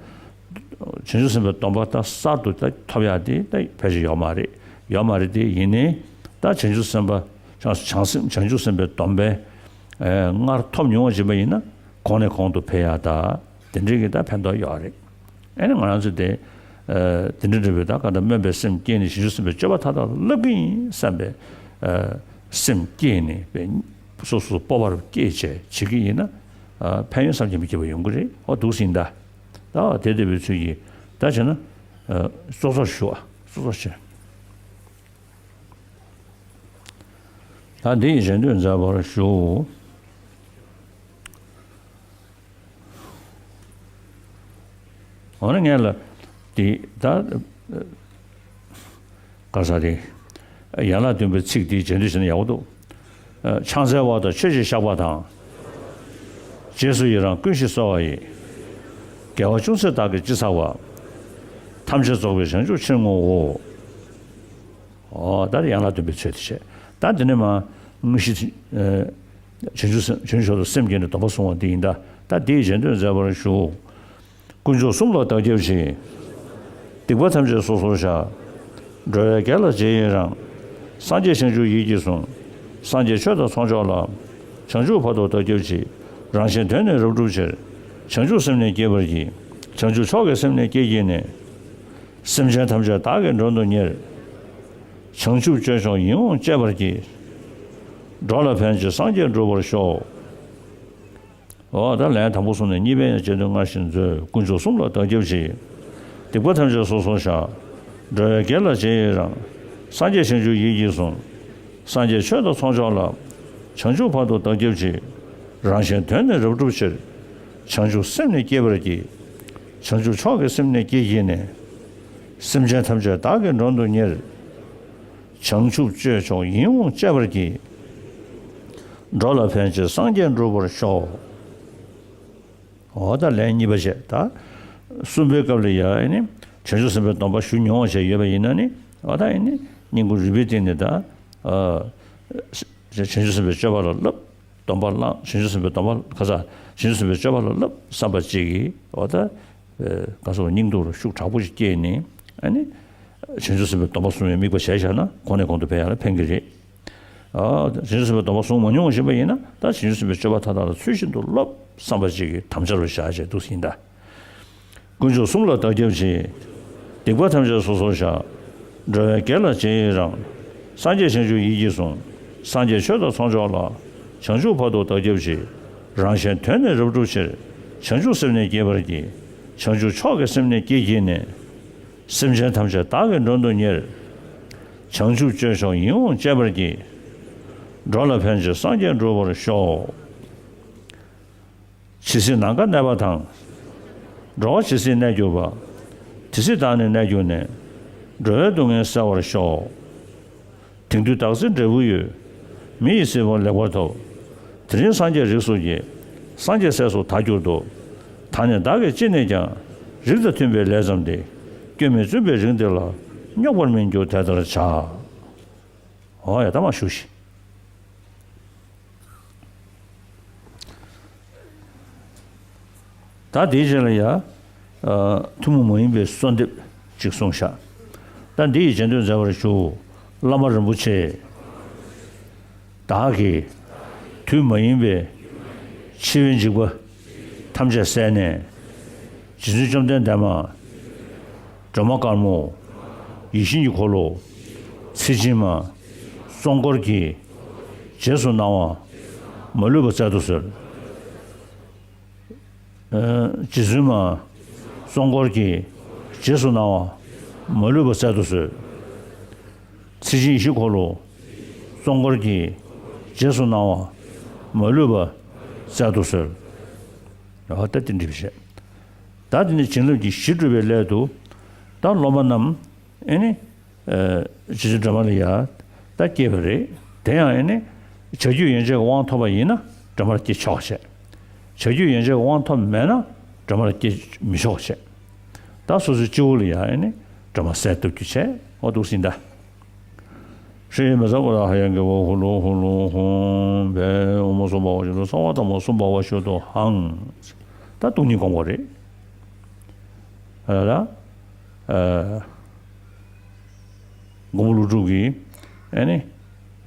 བྱང་ཆུབ་སེམས་དཔའི་སྡོམ་པ་ད་གསར་དུ་ད་ཐོབ་ཡག་དེ་ད་ཕལ་ཆེར་ཡོད་མ་རེད། ཡོད་མ་རེད་དེ་ཡིན་ནའི་ད་བྱང་ཆུབ་སེམས་དཔའ་བྱང་བྱང་སེམས་བྱང་ཆུབ་སེམས་དཔའི་སྡོམ་པའི། ཨ། སྔར་ཐོབ་མྱོང་བ་ཅིག་ཡིན་ན་གོང་ནས་གོང་དུ་འཕེལ་ཡག་ད་དེ་འདྲའི་གི་ད་ཕན་ཐོགས་ཡོད་རེད། ཨ་ནི་ང་རང་ཚོ་དེ། ཨ། དེ་འདྲ་འདྲ་བའི་ད་ག་ད་སྨོན་པའི་སེམས་བསྐྱེད་ནས་བྱང་ཆུབ་སེམས་དཔའི་སྤྱོད་པ་མཐའ་དག་བསླབ་ཀྱི་ཡིན་བསམ་པའི། ཨ། སེམས་བསྐྱེད་ནས་སོ་སོ་སྤོབས་པ་བསྐྱེད་བྱས་བྱེད་ཀྱི་ཡིན་ན། ཨ། ཕན་ཡོན་བསམ་གྱིས་མི་ཁྱབ་པ་ཡོང་གི་རེད། འོ་འདུག་སེ་ཡིན་ད། ད་དེ་ལྟ་བུའི་ཚུལ་གྱིས་ད་བྱས་ན། ཨ། སོ་སོར་ཞུ་བ་སོ་སོར་བྱས། ད་འདི་ཡི་རྗེས་ཟློས་མཛད་པར་ཞུ། འོ་ན་ངས་ལ་འདི་ད་ག་ས་དེ་ཡན་ལག་བདུན་པའི་ཚིག་འདིའི་རྗེས་ཟློས་བྱས་ན་ཡག་པོ་འདུག། ཕྱག་འཚལ་བ་དང་མཆོད་ཅིང་བཤགས་པ་དང་། རྗེས་སུ་ཡི་རང་ཀུན་ཞིག་གསོལ་བ་ཡི། དགེ་བ་ཅུང་ཟད་བདག་གིས་ཅི་བསགས་པ། ཐམས་ཅད་རྫོགས་པའི་བྱང་ཆུབ་ཕྱིར་བསྔོའོ། ཨོ། ད་ཡན་ལག་བདུན་པའི་ཚུལ་དེ་བྱས། ད་འདི་ནས་མར་དངོས་གཞི། ཨ། བྱང་ཆུབ་སེམས། བྱང་ཆུབ་མཆོག་ཏུ་སེམས་བསྐྱེད་ནས་སྡོམ་པ་བཟུང་བ་འདི་ཡིན་ད། ད་འདི་ཡི་རྗེས་ཟློས་མཛད་པར་ཞུ། དཀོན་མཆོག་གསུམ་ལ་བདག་སྐྱབས་མཆི། སྡིག་པ་ཐམས་ཅད་སོ་སོར་བཤགས། འགྲོ་བའི་དགེ་ལ་རྗེས་ཡི་རང་། སངས་རྒྱས་བྱང་ཆུབ་ཡིད་ཀྱིས་བཟུང་། སངས་རྒྱས་ཆོས་དང་ཚོགས་མཆོག་ལ། བྱང་ཆུབ་བར་དུ་བདག་སྐྱབས་མཆི། རང་གཞན་དོན་ནི་རབ་བསྒྲུབ་ཕྱིར། བྱང་ཆུབ་སེམས་ནི་བསྐྱེད་པར་བགྱི། བྱང་ཆུབ་མཆོག་གི་སེམས་ནི་བསྐྱེད་བགྱིས་ནས། སེམས་ཅན་ཐམས་ཅད་བདག་གིས་མགྲོན་དུ་གཉེར། བྱང་ཆུབ་སྤྱོད་མཆོག་ཡིད་འོང་སྤྱད་པར་བགྱི། འགྲོ་ལ་ཕན་ཕྱིར་སངས་རྒྱས་འགྲུབ་པར་ཤོག། འོ་ད་ལན་དང་པོ་གསུངས་ནས་གཉིས་པའི་རྗེས་ཟློས་སྔར་བཞིན་མཛོད། དཀོན་མཆོག་གསུམ་ལ་བདག་སྐྱབས་མཆི། སྡིག་པ་ཐམས་ཅད་སོ་སོར་བཤགས། འགྲོ་བའི་དགེ་ལ་རྗེས་ཡི་རང་། སངས་རྒྱས་བྱང་ཆུབ་ཡིད་ཀྱིས་བཟུང་། སངས་རྒྱས་ཆོས་དང་ཚོགས་མཆོག་ལ། བྱང་ཆུབ་བར་དུ་བདག་སྐྱབས་མཆི། རང་གཞན་དོན་ནི་རབ་བསྒྲུབ་ཕྱིར། བྱང་ཆུབ་སེམས་ནི་བསྐྱེད་པར་བགྱི། བྱང་ཆུབ་མཆོག་གི་སེམས་ནི་བསྐྱེད་བགྱིས་ནས། སེམས་ཅན་ཐམས་ཅད་བདག་གིས་མགྲོན་དུ་གཉེར། བྱང་ཆུབ་སྤྱོད་མཆོག་ཡིད་འོང་སྤྱད་པར་བགྱི། འགྲོ་ལ་ཕན་ཕྱིར་སངས་རྒྱས་འགྲུབ་པར་ཤོག། འོ་ད་ལན་གཉིས་པ་བྱས། ད་གསུམ་པའི་སྐབས་ལ་ཡ་ཨེ་ནི་བྱང་ཆུབ་སེམས་དཔའི་སྡོམ་པ་ཞུ་མྱོང་བ་ཞིག་ཡོད་པ་ཡིན་ན་ནི། འོ་ད་ཨེ་ནི་སྙིང་ཁུང་རུས་པའི་གཏིང་ནས་ད་ཨ་བྱང་ཆུབ་སེམས་དཔའི་སྤྱོད་པ་ལ་བསླབ། སྡོམ་པ་བླངས། བྱང་ཆུབ་སེམས་དཔའི་སྡོམ་པ་ཁ་ས་བྱང་ཆུབ་སེམས་དཔའི་སྤྱོད་པ་ལ་བསླབ་བསམ་པ་གཅིག་གིས། འོ་ད་ཨེ་ག་སོགས་སྙིང་སྟོབས་ལ་ཤུགས་དྲག་པོ་ཞིག་སྐྱེས་ནས། ཨ་ནི་བྱང་ཆུབ་སེམས་དཔའི་སྡོམ་པ་སྲུང་བའི་དམིགས་པ་བྱས་བཞག་ན་གོང་ནས་གོང་དུ་འཕེལ་ཡག་ལ་ཕན་གྱི་རེད། ཨ་བྱང་ཆུབ་སེམས་དཔའི་སྡོམ་པ་བཟུང་མ་མྱོང་བ་ཞིག་ཡིན་ན། ད་བྱང་ཆུབ་སེམས་དཔའི་སྤྱོད་པ་མཐའ་དག་ལ་ཚུལ་བཞིན་དུ་སློབ་བསམ་པ་གཅིག་གིས་དམ་བཅའ་རུ་བཞག་བྱས་འདུག་ཟིན་ད། དཀོན་མཆོག་གསུམ་ལ་བདག་སྐྱབས་མཆི། སྡིག་པ་ཐམས་ཅད་སོ་སོར་བཤགས། འགྲོ་བའི་དགེ་ལ་རྗེས་ཡི་རང་། སངས་རྒྱས་བྱང་ཆུབ་ཡིད་ཀྱིས་བཟུང་། སངས་རྒྱས་ཆོས་དང་ཚོགས་མཆོག་ལ། བྱང་ཆུབ་བར་དུ་བདག་སྐྱབས་མཆི། རང་གཞན་དོན་ནི་རབ་བསྒྲུབ་ཕྱིར། བྱང་ཆུབ་སེམས་ནི་བསྐྱེད་པར་བགྱི། བྱང་ཆུབ་མཆོག་གི་སེམས་ནི་བསྐྱེད་བགྱིས་ནས། སེམས་ཅན་ཐམས་ཅད་བདག་གིས་མགྲོན་དུ་གཉེར། བྱང་ཆུབ་སྤྱོད་མཆོག་ཡིད་འོང་སྤྱད་པར་བགྱི། འགྲོ་ལ་ཕན་ཕྱིར་སངས་རྒྱས་འགྲུབ་པར་ཤོག། ཇི་སྲིད་ནམ་མཁའ་གནས་པ་དང་། འགྲོ་བ་ཇི་སྲིད་གནས་གྱུར་པ། དེ་སྲིད་བདག་ནི་གནས་གྱུར་ནས། འགྲོ་བའི་སྡུག་བསྔལ་སེལ་བར་ཤོག། དེང་དུས་བདག་ཚེ་འབྲས་བུ་ཡོད། མི་ཡི་སྲིད་པ་ལེགས་པར་ཐོབ། དེ་རིང་སངས་རྒྱས་རིགས་སུ་སྐྱེས། སངས་རྒྱས་སྲས་སུ་བདག་གྱུར་ཏོ། ད་ནི་བདག་གིས་ཅི་ནས་ཀྱང་། རིགས་དང་མཐུན་པའི་ལས་བརྩམས་ཏེ། སྐྱོན་མེད་བཙུན་པའི་རིགས་འདི་ལ། རྙོག་པར་མི་འགྱུར་དེ་ལྟར་བྱ། འོ་ཡ་ད་མ་ཞུ་ཞིག། ད་དེའི་རྗེས་ལ་ཡ། ཨ་ཐུན་མོང་མ་ཡིན་པའི་གསོལ་འདེབས་ཅིག་གསུངས་ཤག། ད་འདི་ཡི་རྗེས་ཟློས་མཛད་པར་ཞུ། བླ་མ་རིན་པོ་ཆེ། བདག་གིས་དུས་མ་ཡིན་པའི་འཆི་བའི་འཇིགས་པ་ཐམས་ཅད་བསལ་ནས། རྗེ་བཙུན་བཅོམ་ལྡན་འདས་མ། སྒྲོལ་མ་དཀར་མོ། ཡིད་བཞིན་གྱི་འཁོར་ལོ། ཚེ་སྦྱིན་མ། གཙོ་འཁོར་གྱི་རྗེས་སུ་གནང་བ་མ་ལུས་པ་སྩལ་དུ་གསོལ། ཨ་རྗེ་བཙུན་མ། གཙོ་འཁོར་གྱི་རྗེས་སུ་གནང་བ་མ་ལུས་པ་སྩལ་དུ་གསོལ། ཚེ་སྦྱིན་ཡིད་བཞིན་འཁོར་ལོ། གཙོ་འཁོར་གྱི་རྗེས་སུ་གནང་བ་མ་ལུས་པ་སྩལ་དུ་གསོལ། འོ་ད་དེ་འདྲ་བྱས། ད་དེ་ནི་བྱིན་རླབས་ཀྱི་གཞི་སྒྲུབ་པའི་སླད་དུ། ད་སློབ་མ་རྣམས་ཨེ་ནི། ཨ་རྗེ་བཙུན་སྒྲོལ་མ་ལ་ཡ་ད་སྐྱེས་པ་རེད། དེ་ཡང་ཨེ་ནི་བྱ་རྒྱུད་ཡན་ཆད་ཀྱི་དབང་ཐོབ་པ་ཡིན་ན་སྒྲོལ་མ་ལ་སྐྱེ་ཆོག་བྱས། བྱ་རྒྱུད་ཡན་ཆད་ཀྱི་དབང་ཐོབ་མེད་ན་སྒྲོལ་མ་ལ་སྐྱེ་མི་ཆོག་བྱས། ད་སོ་སོའི་སྤྱི་བོ་ལ་ཡ་ཨེ་ནི་སྒྲོལ་མ་གསལ་བཏབ་རྒྱུ་བྱས། འོ་འདུག་སེ་ཡིན་ད། ཧྲཱིཿ་མེ་ཙཱ་ཨུ་ར་ཧ་ཡ་གེ་བ་ཧུ་ལུ་ཧུ་ལུ་ཧུམ། བྷྱཿ་ཨོཾ་སྭ་བྷཱ་ཝ་ཤུདྡྷ་སརྦ་དྷརྨ་སྭ་བྷཱ་ཝ་ཤུདྡྷོ་ཧཾ། ད་སྟོང་ཉིད་སྒོམ་དགོས་རེད། ཨ་ལ། ཨ་མགོན་པོ་ཀླུ་སྒྲུབ་ཀྱིས་ཨ་ནི།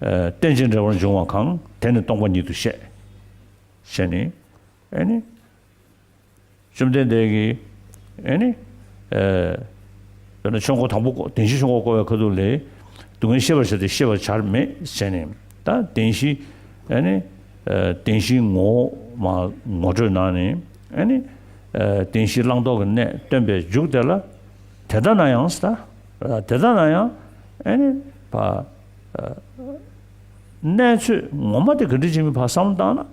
ཨ་རྟེན་ཅིང་འབྲེལ་བར་འབྱུང་བ་གང་། དེ་ནི་སྟོང་པ་ཉིད་དུ་བཤད། བྱས་ནས་ཨ་ནི། བཅོམ་ལྡན་འདས་ཀྱིས་ཨ་ནི། ཨ་དཔེར་ན་ཆོས་འཁོར་དང་པོ་བསྐོར། བདེན་བཞིའི་ཆོས་འཁོར་བསྐོར་བའི་ཁ་ཐུག་ལ། སྡུག་བསྔལ་ཤེས་པར་བྱ་སྟེ་ཤེས་པར་བྱར་མེད་ཟེར་ནས། ད་བདེན་བཞི། ཨ་ནི། ཨ་བདེན་བཞིའི་ངོ་བོ་མར་ངོ་སྤྲོད་གནང་ནས། ཨ་ནི། ཨ་བདེན་བཞི་བླང་དོར་གྱི་གནས་སྟོན་པའི་མཇུག་དེ་ལ། དེ་ལྟ་ན་ཡང་ཟེར། ད་དེ་ལྟ་ན་ཡང་ཨ་ནི་བ། གནས་ཚུལ་ངོ་མ་དེ་ག་འདྲ་ཅིག་མིན་པར་བསམ་བློ་བཏང་ན།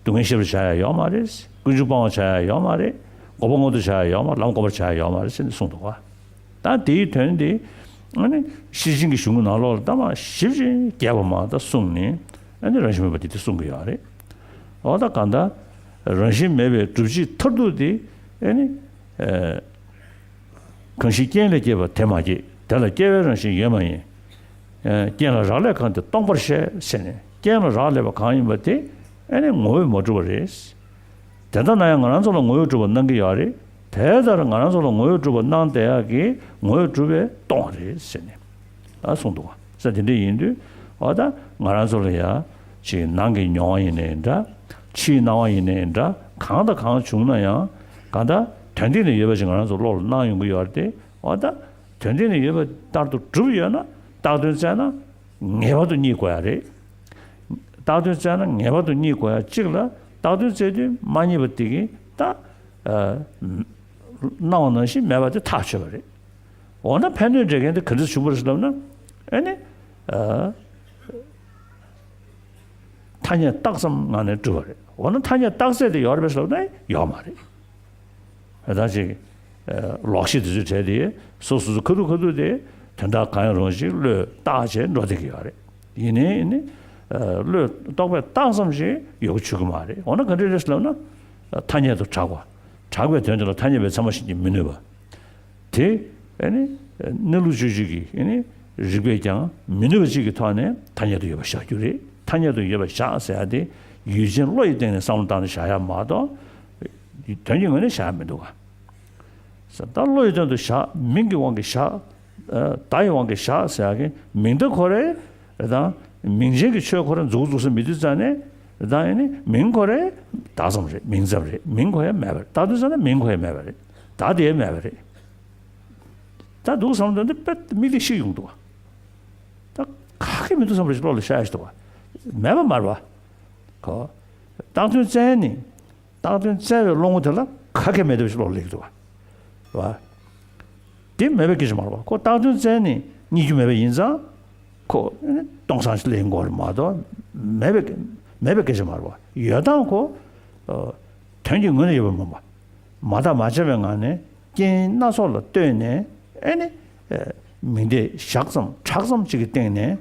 སྡུག་བསྔལ་ཤེས་པར་བྱ་ཡ་ཡོད་མ་རེད། ཀུན་འབྱུང་སྤང་བར་བྱ་ཡ་ཡོད་མ་རེད། འགོག་པ་མངོན་དུ་བྱ་ཡ་ཡོད་མ། ལམ་འགོག་པར་བྱ་ཡ་ཡོད་མ་རེད་ཟེར་ནས་གསུངས་འདུག་ག། ད་དེའི་དོན་དེ་ཨ་ནི་ཤེར་ཕྱིན་གྱི་གཞུང་གི་ནང་ལོགས་ལ་ད་མར་ཞིབ་ཅིང་རྒྱས་པ་མར་ད་གསུངས་ནས། ཨ་ནི་རང་བཞིན་མེད་པ་དེ་དེ་གསུང་གི་ཡོད་རེད། འོ་ད་གང་ལྟར་རང་བཞིན་མེད་པའི་སྒྲུབ་བྱེད་མཐར་ཐུག་དེ་ཨ་ནི། ཨ། གང་ཞིག་རྐྱེན་ལས་སྐྱེས་པ་དེ་མ་སྐྱེས། དེ་ལ་སྐྱེ་བའི་རང་བཞིན་ཡོད་མ་ཡིན། ཨ་རྐྱེན་ལ་རག་ལས་གང་དེ་སྟོང་པར་བཤད་ཟེར་ནས། རྐྱེན་ལ་རག་ལས་པ་གང་ཡིན་པ་དེ་ཨ་ནི་ངོ་བོས་མ་གྲུབ་པ་རེད། དེ་ལྟ་ན་ཡང་ང་རང་ཚོ་ལ་ངོ་བོས་གྲུབ་པ་སྣང་གི་ཡོད་རེད། དེ་ལྟར་ང་རང་ཚོ་ལ་ངོ་བོས་གྲུབ་པ་སྣང་བསྡད་ཡག་གི་ངོ་བོས་གྲུབ་པས་སྟོང་བ་རེད་ཟེར་ནས་ཨ་གསུངས་འདུག་བ། ས་དེ་འདྲ་ཡིན་དུས་འོ་ད་ང་རང་ཚོ་ལ་ཡ་ཅིག་ནང་གི་མྱོང་བ་ཡིན་ནའི་འདྲ། ཕྱིའི་སྣང་བ་ཡིན་ནའི་འདྲ། གང་དང་གང་བྱུང་ན་ཡང་གང་ལྟར་དོན་སྟེང་ནས་ཡོད་པ་ཞིག་ང་རང་ཚོ་བློ་ལ་སྣང་ཡོང་གི་ཡོད་རེད་དེ། འོ་ད་དོན་སྟེང་ནས་ཡོད་པ་ལྟར་དུ་གྲུབ་ཡོད་ན་བཏགས་དོན་བཙལ་ན་ངེས་པར་དུ་རྙེད་དགོས་ཡ་རེད། བཏགས་དོན་བཙལ་ན་ངེས་པར་དུ་རྙེད་དགོས་ཡ་གཅིག་ལ་བཏགས་དོན་བཙལ་དུས་མ་རྙེད་པ་དེ་གིས་ད་ཨ་སྣང་བ་ནང་བཞིན་མེད་པ་དེ་ཐག་ཆོད་པ་རེད། འོ་ན་ཕན་གནོད་འབྲེལ་མཁན་དེ་ག་འདྲས་བྱུང་བ་རེད་ལབ་ན། ཨ་ནི་ཨ་ཐ་སྙད་བཏགས་ཙམ་ངང་ནས་གྲུབ་པ་རེད། འོ་ན་ཐ་སྙད་བཏགས་ཚད་དེ་ཡོད་རེད་པས་ལབ་ན་ཡོད་མ་རེད། ད་ཅིག་ལོག་ཤེས་དེ་ཚོའི་གྲས་དེ་སོ་སོ་སོ་ཁ་ཐུག་ཁ་ཐུག་དེ་དོན་དག་གང་ཡང་རུང་ཞིག་བློས་བཏགས་བྱས་འགྲོ་བསྡད་ཀྱི་ཡོད་རེད། ཡིན་ནའི་ཡིན་ནའི་བློས་རྟོག་པས་བཏགས་ཙམ་ཞིག་ཡོད་གི་ཆུག་གི་མ་རེད། འོ་ན་ག་འདྲ་རེད་ལབ་ན། ཐ་སྙད་དུ་གྲགས་པ། གྲགས་པའི་དོན་དེ་ལ་ཐ་སྙད་པའི་ཚད་མ་གཞི་ནས་མི་གནོད་པ། དེ་ཨ་ནི་གནས་ལུགས་དཔྱོད་བྱེད་ཀྱི་ཨ་ནི་རིགས་པས་ཀྱང་མི་གནོད་པ་ཅིག་གི་ཐོག་ནས་ཐ་སྙད་དུ་ཡོད་པ་བཞག་རྒྱུ་རེད། ཐ་སྙད་དུ་ཡོད་པ་བཞག་ཟེར་ཡ་དེ་ཡུལ་ཅན་བློ་ཡི་སྟེང་ནས་བསམ་བློ་བཏང་ནས་བཞག་ཡ་མ་གཏོགས། དོན་གྱི་ངོས་ནས་བཞག་ཡ་མི་འདུག་ག་ས་ད་བློ་ཡི་དོན་དུ་བཞག་མིང་གི་དབང་གིས་བཞག་ཨ་བརྡ་ཡི་དབང་གིས་བཞག་ཟེར་ཡ་གི་མིང་བརྡ་ཁོ་རེ་དང་མིང་ཅན་གྱི་ཆོས་ཁོ་རེ་མཛུབ་བཙུགས་ས་མེད་དུས་ཙང་ནས་དང་ཡིན་ནི་མིང་ཁོ་རེ་བརྡ་ཙམ་རེད། མིང་ཙམ་རེད། མིང་ཁོ་ཡ་མེད་པ་རེད། བརྡ་དུས་ཙང་ནས་མིང་ཁོ་ཡ་མེད་པ་རེད། བརྡ་དེ་ཡ་མེད་པ་རེད། ད་འདུག་བསམ་དོན་དེ་དཔེ་མིག་དེ་ཤིག་ཡོང་འདུག་བ། ད་ག་གེ་མི་འདུག་བསམ་པ་ཞིག་བློ་ལ་ཤར་ཡ་ཞིག་འདུག་བ། མེད་པ་མ་རེད་བ། གོ་བརྡ་དོན་བཙལ་ནི། བཏགས་དོན་བཙལ་བའི་བློ་ངོ་དེ་ལ་ག་གེ་མེད་པ་ཞིག་བློ་ལ་སླེབས་འདུག་བ། དེ་མེད་པའི་སྐད་ཆ་མ་རེད་བ། ཁོ་བཏགས་དོན་བཙལ་ནས་རྙེད་རྒྱུ་མེད་པ་ཡིན་ཙང་། ཁོ་སྟོང་སང་ཞིག་སླེབས་དགོས་རེད་མ་གཏོགས། མེད་པའི་མེད་པའི་སྐད་ཆ་མ་རེད་བ། ཡོད་སྟངས་ཁོ་དོན་གྱི་ངོས་ནས་ཡོད་པ་མིན་པ། མ་བརྟགས་མ་དཔྱད་པའི་ངང་ནས་རྐྱེན་སྣ་ཚོགས་ལ་ལྟོས་ནས་ཨེ་ནི། མིང་བརྡས་བཞག་ཙམ་གྲགས་ཙམ་གཅིག་གི་སྟེང་ནས་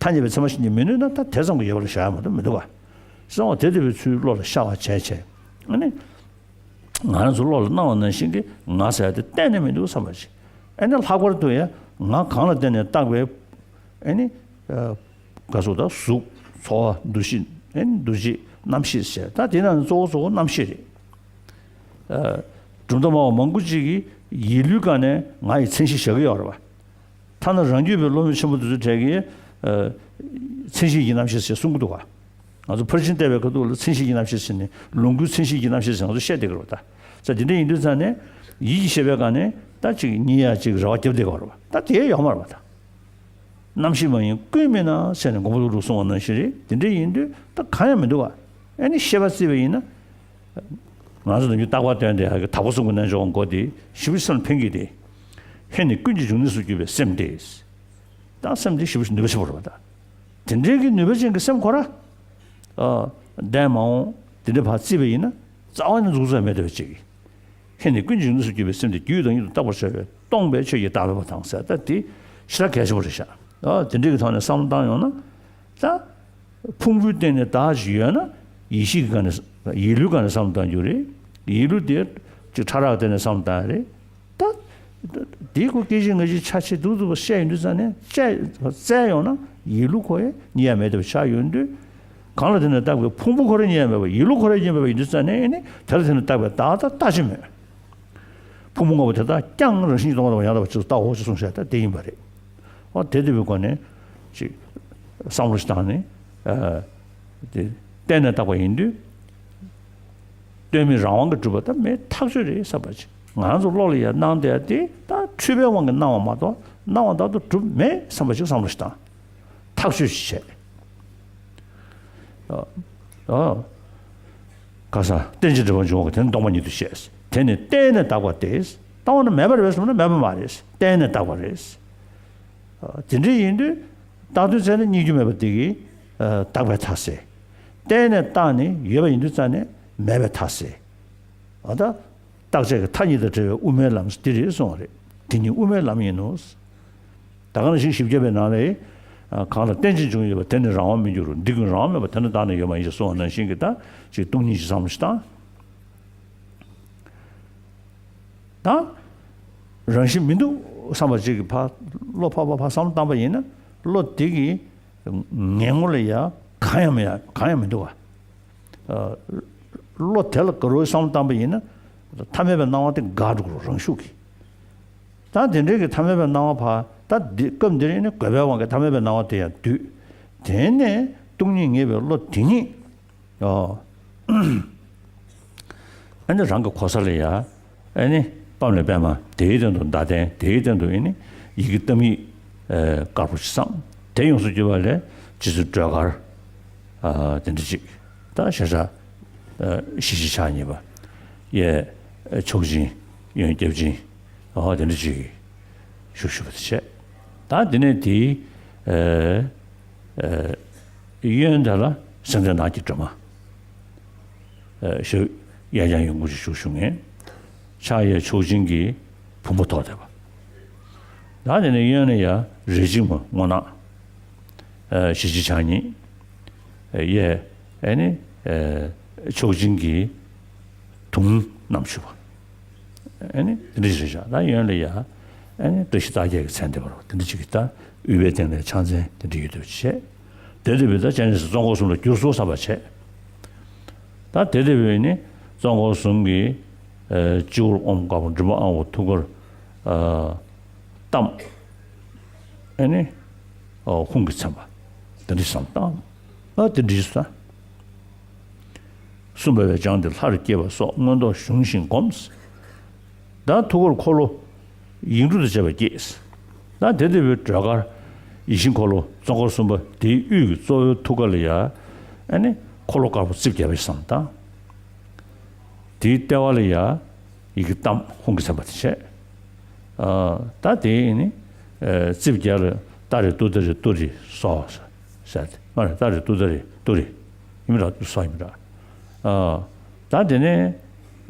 ཐ་སྙད་པའི་ཚད་མ་གཞི་ནས་མི་གནོད་ན་ད་དེ་ཙམ་གྱི་ཡོད་པ་ལ་བཞག་ཡ་མ་གཏོགས་མི་འདུག་ག་གསང་བ་དེ་ལྟ་བུའི་ཚུལ་བློ་ལ་ཤར་བ་བྱས་བྱས། ཨ་ནི། ང་རང་ཚོ་བློ་ལ་སྣང་བ་ནང་བཞིན་གྱི་ང་ཟེར་ཡ་དེ་གཏན་ནས་མི་འདུག་བསམ་པ་ཞིག་ཨ་ནི་ལྷག་པར་དུ་ཡང་ང་གང་ལ་བརྟེན་ནས་བཏགས་པའི་ཨ་ནི། ག་སོགས་དང་གཟུགས། ཚོར་བ། འདུ་ཤེས། ཨ་ནི་འདུ་བྱེད། རྣམ་ཤེས་ཟེར། ད་དེ་རྣམས་གཙོ་བོ་གཙོ་བོ་རྣམ་ཤེས་རེད། གྲུབ་མཐའ་སྨྲ་བ་མང་པོ་ཅིག་གིས་ཡིད་བློའི་སྒང་ནས་ང་ཡི་མཚན་གཞི་བཞག་གི་ཡོད་རེད་བ། ཐ་ན་རང་རྒྱུད་པའི་བློ་མུན་ཆེན་པོ་དེ་ཚོའི་གྲས་ཀྱིས་མཚན་གཞི་ཡི་རྣམ་ཤེས་ཟེར་གསུང་གི་འདུག་ག་ང་ཚོ་ཕར་ཕྱིན་བལྟས་པའི་ཁ་ཐུག་ལ་མཚན་གཞི་ཡི་རྣམ་ཤེས་ཟེར་ནས་ལོངས་སྐུའི་མཚན་གཞི་ཡི་རྣམ་ཤེས་ཟེར་ང་ཚོ་བཤད་བསྡད་ཀྱི་རེད་བ་ད། ས་དེ་འདྲ་ཡིན་དུས་ཙང་ནས་ཡིད་ཀྱི་ཤེས་པའི་སྒང་ནས་ད་ཅིག་རྙེད་ཡ་ཅིག་རེ་བ་བརྒྱབ་བསྡད་ཀྱི་ཡོད་རེད་བ། ད་དེ་ཡོད་མ་རེད་བ་ད། རྣམ་ཤེས་མ་ཡིན་ཀུན་མིན་ན་ཟེར་ནས་མགོན་པོ་ཀླུ་སྒྲུབ་གསུངས་པ་ནང་བཞིན་རེད། དེ་འདྲ་ཡིན་དུས་ད་གང་ཡང་མི་འདུག་བ། ཨ་ནི་ཤེས་པ་བརྩིས་པ་ཡིན་ན། ང་ཚོ་ནམ་རྒྱུན་རྟག་པར་སྟོན་བསྡད་ཡག་གི་དྭགས་པོ་གསུམ་གྱི་རྣལ་འབྱོར་པ་འགོ་དེ་ཞེ་པོ་སེམས་ལ་ཕན་གྱི་རེད། ཧེ་ནི་ཀུན་གྱི་འབྱུང་གནས་སུ་གྱུར་པའི་སེམས་དེ། ད་སེམས་དེ་ཞེ་པོ་ནུས་པ་ཆེན་པོ་རེད་བ་ད། དེ་འདྲའི་གི་ནུས་པ་ཅན་གྱི་སེམས་ཁོ་ར། ཨ་ལྡན་མ་འོང་དེ་འདྲ་ཕར་བརྩིས་པ་ཡིན་ན་རྩ་བ་ནས་འཛུགས་ས་མེད་བསྡད་པ་ཅིག་ཧེ་ནི་ཀུན་གྱི་འབྱུང་གནས་སུ་གྱུར་པའི་སེམས་དེ་རྒྱུད་དང་ཉིད་དུ་རྟག་པར་བྱ་བས་སྟོང་པའི་ཆོས་ཀྱི་བདག་མེད་པ་དང་ཟེར། ད་དེ་ཞེ་དྲག་གལ་ཆེན་པོ་རེད་ཤག་ཨ་དེ་འདྲའི་གི་ཐོག་ནས་བསམ་བློ་བཏང་ཡོང་ན། ད། ཕུང་པོའི་སྟེང་ནས་བདག་ཅིག་ཡོད་ན་ཡིད་ཤེས་ཀྱི་སྒང་ནས་ཡིད་བློའི་སྒང་ནས་བསམ་བློ་བཏང་རྒྱུ་རེད། ཡིད་བློ་དེ་ཅིག་ཕྲ་རགས་སྟེང་ནས་བསམ་བློ་བཏང་ཡ་རེད། ད། དེའི་སྐོར་སྐད་ཅིག་ང་གཅིག་ཆ་ཆེ་འདུག་འདུག་པ་བཤད་ཡོང་དུས་ཙང་ནས་བཤད་བཙལ་ཡོང་ན་ཡིད་བློ་ཁོ་ཡ་རྙེད་ཡ་མེད་བསྡད་པ་ཆགས་ཡོང་དུས། གང་ལ་བརྟེན་ནས་བཏགས་པའི་ཕུང་པོ་ཁོ་ར་རྙེད་ཡ་མེད་པ་ཡིད་བློ་ཁོ་ར་རྙེད་མེད་པ་ཡིན་དུས་ཙང་ནས་ཨེ་ནི་དེ་ལ་བརྟེན་ནས་བཏགས་པའི་བདག་ད་ལྟ་ཅི་མོད། ཕུང་པོ་ལྔ་པོ་དེ་དག་ཀྱང་རང་བཞིན་གྱིས་སྟོང་པ་དང་ཡང་དག་པར་ཕྱིར་ལྟའོ་ཞེས་གསུངས་བཞག་ད་དེ་ཡིན་པ་རེད། འོ་དེ་ལྟ་བུའི་སྒོ་ནས་ཅིག་བསམ་བློ་ཞིག་བཏང་ནས་ཨ་དེ་གཏན་ནས་བཏགས་པ་ཡིན་དུས་ལྟོས་མེད་རང་དབང་གིས་གྲུབ་པ་ད་མེད་ཐག་ཆོད་རེད་བསམ་པ་ཅིག་ང་རང་ཚོ་བློ་ལ་ཡང་སྣང་བསྡད་དེ་ད་འཁྲུལ་པའི་དབང་གིས་སྣང་བ་མ་གཏོགས་སྣང་བ་ལྟར་དུ་གྲུབ་མེད་བསམ་པ་ཅིག་བསམ་བློ་ཞིག་བཏང་། ཐག་ཆོད་ཅིག་བྱས། ཨ། ཨ། ག་ས་རྟེན་ཅིང་འབྲེལ་པར་འབྱུང་བ་དེ་ནི་སྟོང་པ་ཉིད་དུ་བཤད། དེ་ནི་གཏན་ནས་བཏགས་པ་སྟེ། བཏང་བ་ནི་མེད་པ་རེད་པས་ཟེར་ན་མེད་པ་མ་རེད། གཏན་ནས་བཏགས་པ་རེད། ཨ། དེ་འདྲ་ཡིན་དུས་བཏགས་དོན་བཙལ་ན་རྙེད་རྒྱུ་མེད་པ་དེ་གིས་ཨ་བཏགས་པའི་མཐའ་གསལ། གཏན་ནས་བཏགས་ནས་ཡོད་པ་ཡིན་དུས་ཙང་ནས་མེད་པའི་མཐའ་གསལ། ཨ་ད། བརྟག་དཔྱད་ཀྱི་མཐའ་གཉིས་དང་བྲལ་བའི་དབུ་མའི་ལམ་འདི་རེད་གསུངས་པ་རེད། དེ་ཉིད་དབུ་མའི་ལམ་ཡིན་ནོ། ད་ག་ནང་བཞིན་བཞི་བརྒྱ་པའི་ནང་ལ། གང་ལ་རྟེན་ཅིང་འབྱུང་བ་ཡོད་པ་དེ་ནི་རང་དབང་མི་འགྱུར་རོ། འདི་ཀུན་རང་དབང་མེད་པ་དེ་ནི་བདག་ནི་ཡོད་མ་ཡིན་ཞེས་གསུངས་པ་ནང་བཞིན་གྱི་ད་ཅིག་སྟོང་ཉིད་ཀྱི་བསམ་བློ་ཞིག་བཏང་། ད་རང་བཞིན་མི་འདུག་བསམ་པ་ཅིག་གི་ཕར་བློ་ཕར་ཕར་ཕར་བསམ་བློ་བཏང་པ་ཡིན་ན་བློ་དེ་གི་ངན་ངོ་ལ་ཡ་གང་ཡང་མི་ཡ་གང་ཡང་མི་འདུག་བ། བློ་དེ་ལ་དགའ་རོགས་བསམ་བློ་བཏང་པ་ཡིན་ན་ ཐ་མལ་པའི་སྣང་བ་དེ་འགག་འགྲོ་གི་རེད། རང་ཤུགས་ཀྱིས། ད་དེ་འདྲའི་གི་ཐ་མལ་པའི་སྣང་བ་ཕར་ད་འདི་སྐབས་འདིར་ནི་དགོས་པའི་དབང་གིས་ཐ་མལ་པའི་སྣང་བ་དེ་ཡང་སྡུད། དེ་ནས་སྟོང་ཉིད་ངེས་པའི་བློ་དེ་ཉིད། ཨོ། ཨ་ནི་རང་གི་གོ་ས་ལ་ཡ། ཨ་ནི་སྤམ་ལས་པད་མ། དེའི་སྟེང་དུ་ཟླ་གདན། དེའི་སྟེང་དུ་ཨ་ནི་ཡི་གེ་གཏམ་ཡིག་ཨེ་དཀར་པོ་ཅིག་བསམ། དེ་ཡོངས་སུ་གྱུར་པ་ལས་རྗེ་བཙུན་སྒྲོལ་དཀར། ཨ་དེ་འདྲ་ཅིག་ད་ཞེ་ས། ཨ་ཞི་བྱེད་ཕྱག་གཉིས་པ། གཡས་མཆོག་སྦྱིན། གཡོན་སྐྱབས་སྦྱིན། ཨ་དེ་འདྲ་ཅིག་བཞུགས་བཞུགས་པ་དེ་བྱས། ད་དེ་ནས་དེའི་ཨེ་ཨེ་གཡོན་དེ་ལ་སེང་ལྡེང་ནགས་ཀྱི་སྒྲོལ་མ། ཨེ་ཞབས་གཡས་བརྐྱང་གཡོན་བསྐུམ་ཅིག་བཞུགས་བཞུགས་མཁན། ཕྱག་གཡས་མཆོག་སྦྱིན་གྱི་བུམ་པ་ཐོགས་བསྡད་པ། ད་དེ་ནས་གཡོན་ལ་ཡ་རལ་གཅིག་མ་སྔོ་ནག་ཨེ་ཞི་བྱེད་ཕྱག་གཉིས། ཨེ་གཡས་ཨེ་ནི་ཨེ་མཆོག་སྦྱིན་གྱི་དུང་བསྣམས་བཞུགས་པ། ཨེ་ནི་དེ་འདྲ་ཞིག་རེད་ཤག་ད་གཡོན་ལ་ཡ་ཨེ་ནི་བཀྲ་ཤིས་རྟགས་བརྒྱད་ཀྱི་མཚན་ལྡན་པ་རེད། དེ་འདྲ་ཅིག་གི་ད་དབུས་པའི་སྟེང་ལ་ཕྱག་མཚན་དེ་འདྲ་ཡོད་འདུག་བྱས། དེ་དེ་བས་ད་སྤྱན་རས་གཟིགས་ཙོང་ཁ་གསུམ་ལ་གྱུར་སོང་བསམ་པ་བྱས། ད་དེ་དེ་བས་ནི་ཙོང་ཁ་གསུམ་གྱི་ཨེ་སྤྱི་བོར་ཨོཾ་དཀར་པོ་མགྲིན་པ་དབང་པོ་ཐུགས་ཀར་ཨ་བསྣམས། ཨེ་ནི་ཨོ་ཧཱུྃ་གིས་མཚན་པ་དེ་འདྲ་བསམ་བཏང་། ཨ་དེ་འདྲ་ས། གསུམ་པ་བས་བྱང་སྟེ་ལྷར་བསྐྱེད་པ་སོགས་མངོན་རྟོགས་གཞུང་བཞིན་བསྒོམས། ད་ཐུགས་ཀར་འཁོར་ལོ་ཡིག་འབྲུ་དང་བཅས་པ་བསྐྱེད། ད་དེ་དེ་བས་སྒྲོལ་དཀར་ཡིད་བཞིན་འཁོར་ལོ་ཙོང་ཁ་གསུམ་པ་དེའི་དབུས་ཀྱི་གཙོ་བོའི་ཐུགས་ཀ་ལ་ཡ། ཨ་ནི་འཁོར་ལོ་དཀར་པོ་རྩིབས་བརྒྱད་པ་ཞིག་བསམ་བཏང་། དེའི་ལྟེ་བ་ལ་ཡ། ཡི་གེ་བསྣམས་ཧཱུྃ་གིས་མཚན་པ་དེ་བྱས། ཨ་ད་དེ་ནི་ཨ་རྩིབས་བརྒྱད་ལ་ཏཱ་རེ་ཏུཏྟཱ་རེ་ཏུ་རེ་སྭཱ་ཧཱ་ཟེར་ཏེ། མ་རེད། ཏཱ་རེ་ཏུཏྟཱ་རེ་ཏུ་རེ། ཡིན་མིན་ར། སྭཱ་ཧཱ་ཡིན་མིན་ར། ཨ་ད་དེ་ནས་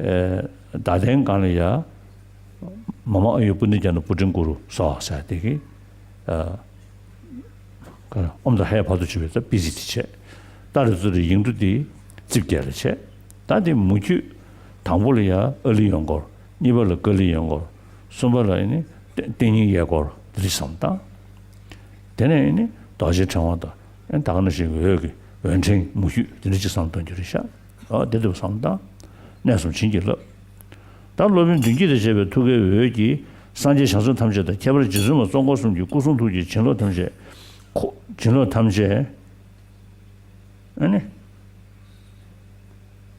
ཨ་ཟླ་གདན་སྒང་ལ་ཡ། མ་མ་ཨ་ཡུ་པུ་ནི་ཛྙཱ་ན་པུ་ཊིཾ་ཀུ་རུ་སྭཱ་ཧཱ་ཟེར་དེ་གི་ཨ། ཨོཾ་དང་ཧའི་བར་དུ་གཅིག་པའི་ད་པི་ཙི་དེ་བྱས། ཏཱ་རེ་ཏུཏྟཱ་རེ་ཡིག་འབྲུ་དེ་རྩིབས་བརྒྱད་ལ་བྱས། ད་དེ་མུ་ཁྱུད་དང་པོ་ལ་ཡ་ཨཱ་ལི་ཡོན་སྐོར། གཉིས་པ་ལ་ཀཱ་ལི་ཡོན་སྐོར། གསུམ་པ་ལ་ནི་ཏེ་ཏིང་ངེ་འཛིན་སྐོར་དེ་འདྲ་བསམ་བཏང་། དེ་ནས་ནི་རྡོ་རྗེ་ཕྲེང་བ་དང་ད་ག་ནང་བཞིན་འོད་ཀྱི་འོད་ཕྲེང་མུ་ཁྱུད་དེ་འདྲ་ཅིག་བསམ་བཏང་རྒྱུ་རེད་ཤག་ཨ་དེ་འདྲ་བསམ་བཏང་། གནས་གསུམ་བྱིན་གྱིས་བརླབས། ད་སློབ་དཔོན་མདུན་བསྐྱེད་དང་བཅས་པའི་ཐུགས་ཀའི་འོད་ཀྱིས་སངས་རྒྱས་བྱང་སེམས་ཐམས་ཅད་དང་ཁྱད་པར་རྗེ་བཙུན་མ་ཙོང་ཁ་གསུམ་གྱི་སྐུ་གསུང་ཐུགས་ཀྱི་བྱིན་རླབས་ཐམས་ཅད། འཁོར་བྱིན་རླབས་ཐམས་ཅད། ཨ་ནི།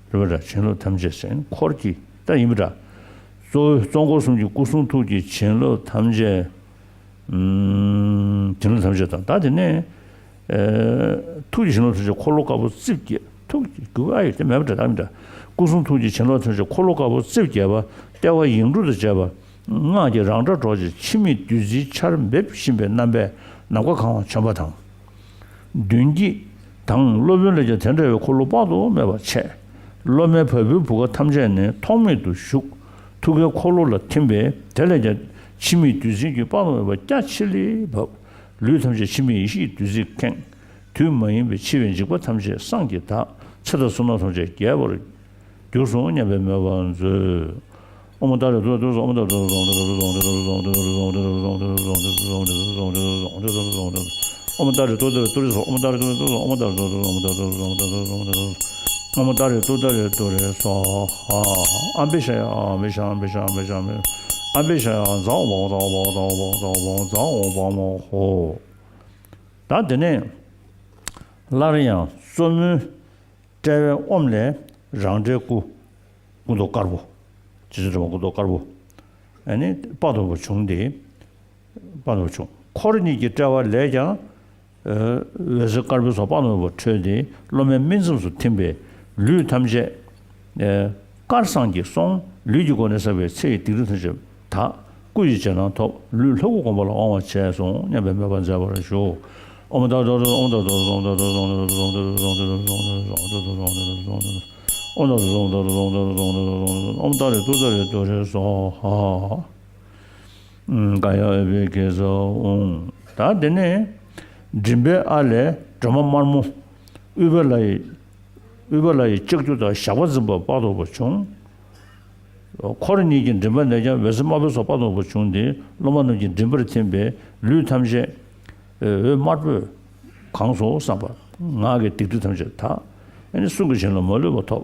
རེད་པ་འདྲ། བྱིན་རླབས་ཐམས་ཅད་ཟེར་ནི་འཁོར་གྱི་ད་ཡིན་པ་འདྲ། གཙོ་བོ་ཙོང་ཁ་གསུམ་གྱི་སྐུ་གསུང་ཐུགས་ཀྱི་བྱིན་རླབས་ཐམས་ཅད། ཨུམ། བྱིན་རླབས་ཐམས་ཅད་དང་ད་དེ་ནས། ཨེ། ཐུགས་ཀྱི་བྱིན་རླབས་ཐམས་ཅད་འཁོར་ལོ་དཀར་པོ་རྩིབས་བརྒྱད། ཐུགས་ཀྱི་དགུ་པ་ཡོད་དེ་མེད་པ་འདྲ་ད་མི་འདྲ། སྐུ་གསུང་ཐུགས་ཀྱི་བྱིན་རླབས་ཐམས་ཅད་འཁོར་ལོ་དཀར་པོ་རྩིབས་བརྒྱད་པ་ལྟེ་བ་ཡིག་འབྲུ་དང་བཅས་པ། སྔགས་ཀྱི་རང་སྒྲ་སྒྲོག་ཅིང་འཆི་མེད་བདུད་རྩིའི་ཆར་འབེབས་བཞིན་པའི་རྣམ་པས་ནམ་མཁའ་གང་བ་བྱོན་པ་དང་། མདུན་བསྐྱེད་དང་སློབ་དཔོན་ལས་ཀྱང་དེ་འདྲ་བའི་འཁོར་ལོ་དཔག་ཏུ་མེད་པ་བྱས། སློབ་མའི་བ་སྤུའི་བུ་ག་ཐམས་ཅད་ནི་ཐོགས་མེད་དུ་ཞུགས། ཐུགས་ཀའི་འཁོར་ལོ་ལ་ཐིམ་པས་དེ་ལས་ཀྱང་འཆི་མེད་བདུད་རྩི་གི་དཔག་ཏུ་མེད་པ་རྒྱ་ཆེ་ལེ་བབས། ལུས་ཐམས་ཅད་འཆི་མེད་ཡེ་ཤེས་བདུད་རྩིས་ཁེངས། དུས་མ་ཡིན་པའི་འཆི་བའི་འཇིགས་པ་ཐམས་ཅད་སངས་ཀྱིས་དག། ཚེ་དང་བསོད་ནམས་ཐམས་ཅད་རྒྱས་པར་གྱུར་སོང་སྙམ་པའི་མོས་པ་མཛོད། ཨོཾ་ཏཱ་རེ་ཏུཏྟཱ་རེ་ཏུ་རེ་སྭཱ་ཧཱ། ཨོཾ་ཏཱ་རེ་ཏུཏྟཱ་རེ་ཏུ་རེ་སྭཱ་ཧཱ། ཨོཾ་ཏཱ་རེ་ཏུཏྟཱ་རེ་ཏུ་རེ་སྭཱ་ཧཱ། ཨོཾ་ཏཱ་རེ་ཏུཏྟཱ་རེ་ཏུ་རེ་སྭཱ་ཧཱ། ཨོཾ་ཏཱ་རེ་ཏུཏྟཱ་རེ་ཏུ་རེ་སྭཱ་ཧཱ། ཨོཾ་ཏཱ་རེ་ཏུཏྟཱ་རེ་ཏུ་རེ་སྭཱ་ཧཱ། ཨམ་བི་ཤ་ཡ། ཨམ་བི་ཤ། ཨམ་བི་ཤ། ཨམ་བི་ཤ། ཨམ་བི་ཤ། ཨམ་བི་ཤ། ཛཿ་ཨོཾ་བ་ཛཿ་ཨོཾ་བ་ཛཿ་ཨོཾ་བ་ཛཿ་ཨོཾ་བ་ཛཿ་ཨོཾ་བ་མ་ཧོ། ད་དེ་ནས་སླར་ཡང་གཙོ་མོའི་དཔྲལ་བའི་ཨོམ་ལས་རང་འདྲའི་སྐུ། སྐུ་མདོག་དཀར་པོ། རྗེ་བཙུན་སྒྲོལ་མ་སྐུ་མདོག་དཀར་པོ། ཨ་ནི་དཔག་ཏུ་མེད་པ་བྱུང་སྟེ། དཔག་ཏུ་མེད་པ་བྱུང་། འཁོར་གཉིས་ཀྱི་དཔྲལ་བ་ལས་ཀྱང་། ཨ་འོད་ཟེར་དཀར་པོའི་ཚོགས་དཔག་ཏུ་མེད་པ་འཕྲོས་ཏེ་སློབ་མའི་སྨིན་མཚམས་སུ་ཐིམ་པས་ལུས་ཐམས་ཅད། ཨ་དཀར་སངས་ཀྱིས་སོང་། ལུས་ཀྱི་སྒོ་ནས་བསགས་པའི་ཚེ་ཡི་སྡིག་སྒྲིབ་ཐམས་ཅད་དག། སྐུ་ཡི་རྗེས་གནང་ཐོབ། ལུས་ལྷ་སྐུ་བསྒོམ་པ་ལ་དབང་བ་བྱས་སོང་སྙམ་པའི་མོས་པ་མཛད་པར་ཞུ། ཨོཾ་ཏཱ་རེ་ཏུཏྟཱ་རེ་ཏུ་རེ་སྭཱ་ཧཱ། ཨོཾ་ཏཱ་རེ་ཏུཏྟཱ་རེ་ཏུ་རེ་སྭཱ་ཧཱ། ཨོཾ་ཏཱ་རེ་ཏུཏྟཱ་རེ་ཏུ་རེ་སྭཱ་ཧཱ། ཨུམ། ག་ཡ་ཨུཏྤལ་གེ་སར་ཨོཾ། ད་དེ་ནས་མགྲིན་པའི་ཨ་ལས་སྒྲོལ་མ་དམར་མོ། དབུས་པ་ལ་ཡི། དབུས་པ་ལ་ཡི་ལྕགས་ཀྱུ་དང་ཞགས་པ་འཛིན་པ་དཔག་ཏུ་མེད་པ་བྱུང་། འཁོར་གཉིས་ཀྱི་མགྲིན་པ་ནས་ཀྱང་འོད་ཟེར་དམར་པོའི་ཚོགས་དཔག་ཏུ་མེད་པ་བྱུང་སྟེ་སློབ་མ་རྣམས་ཀྱི་མགྲིན་པར་ཐིམ་པས་ལུས་ཐམས་ཅད་འོད་དམར་པོས་གང་སོང་བསམ་པ། ངག་གི་སྡིག་སྒྲིབ་ཐམས་ཅད་དག། ཨ་ནི་གསུང་གི་བྱིན་རླབས་མ་ལུས་པ་ཐོབ།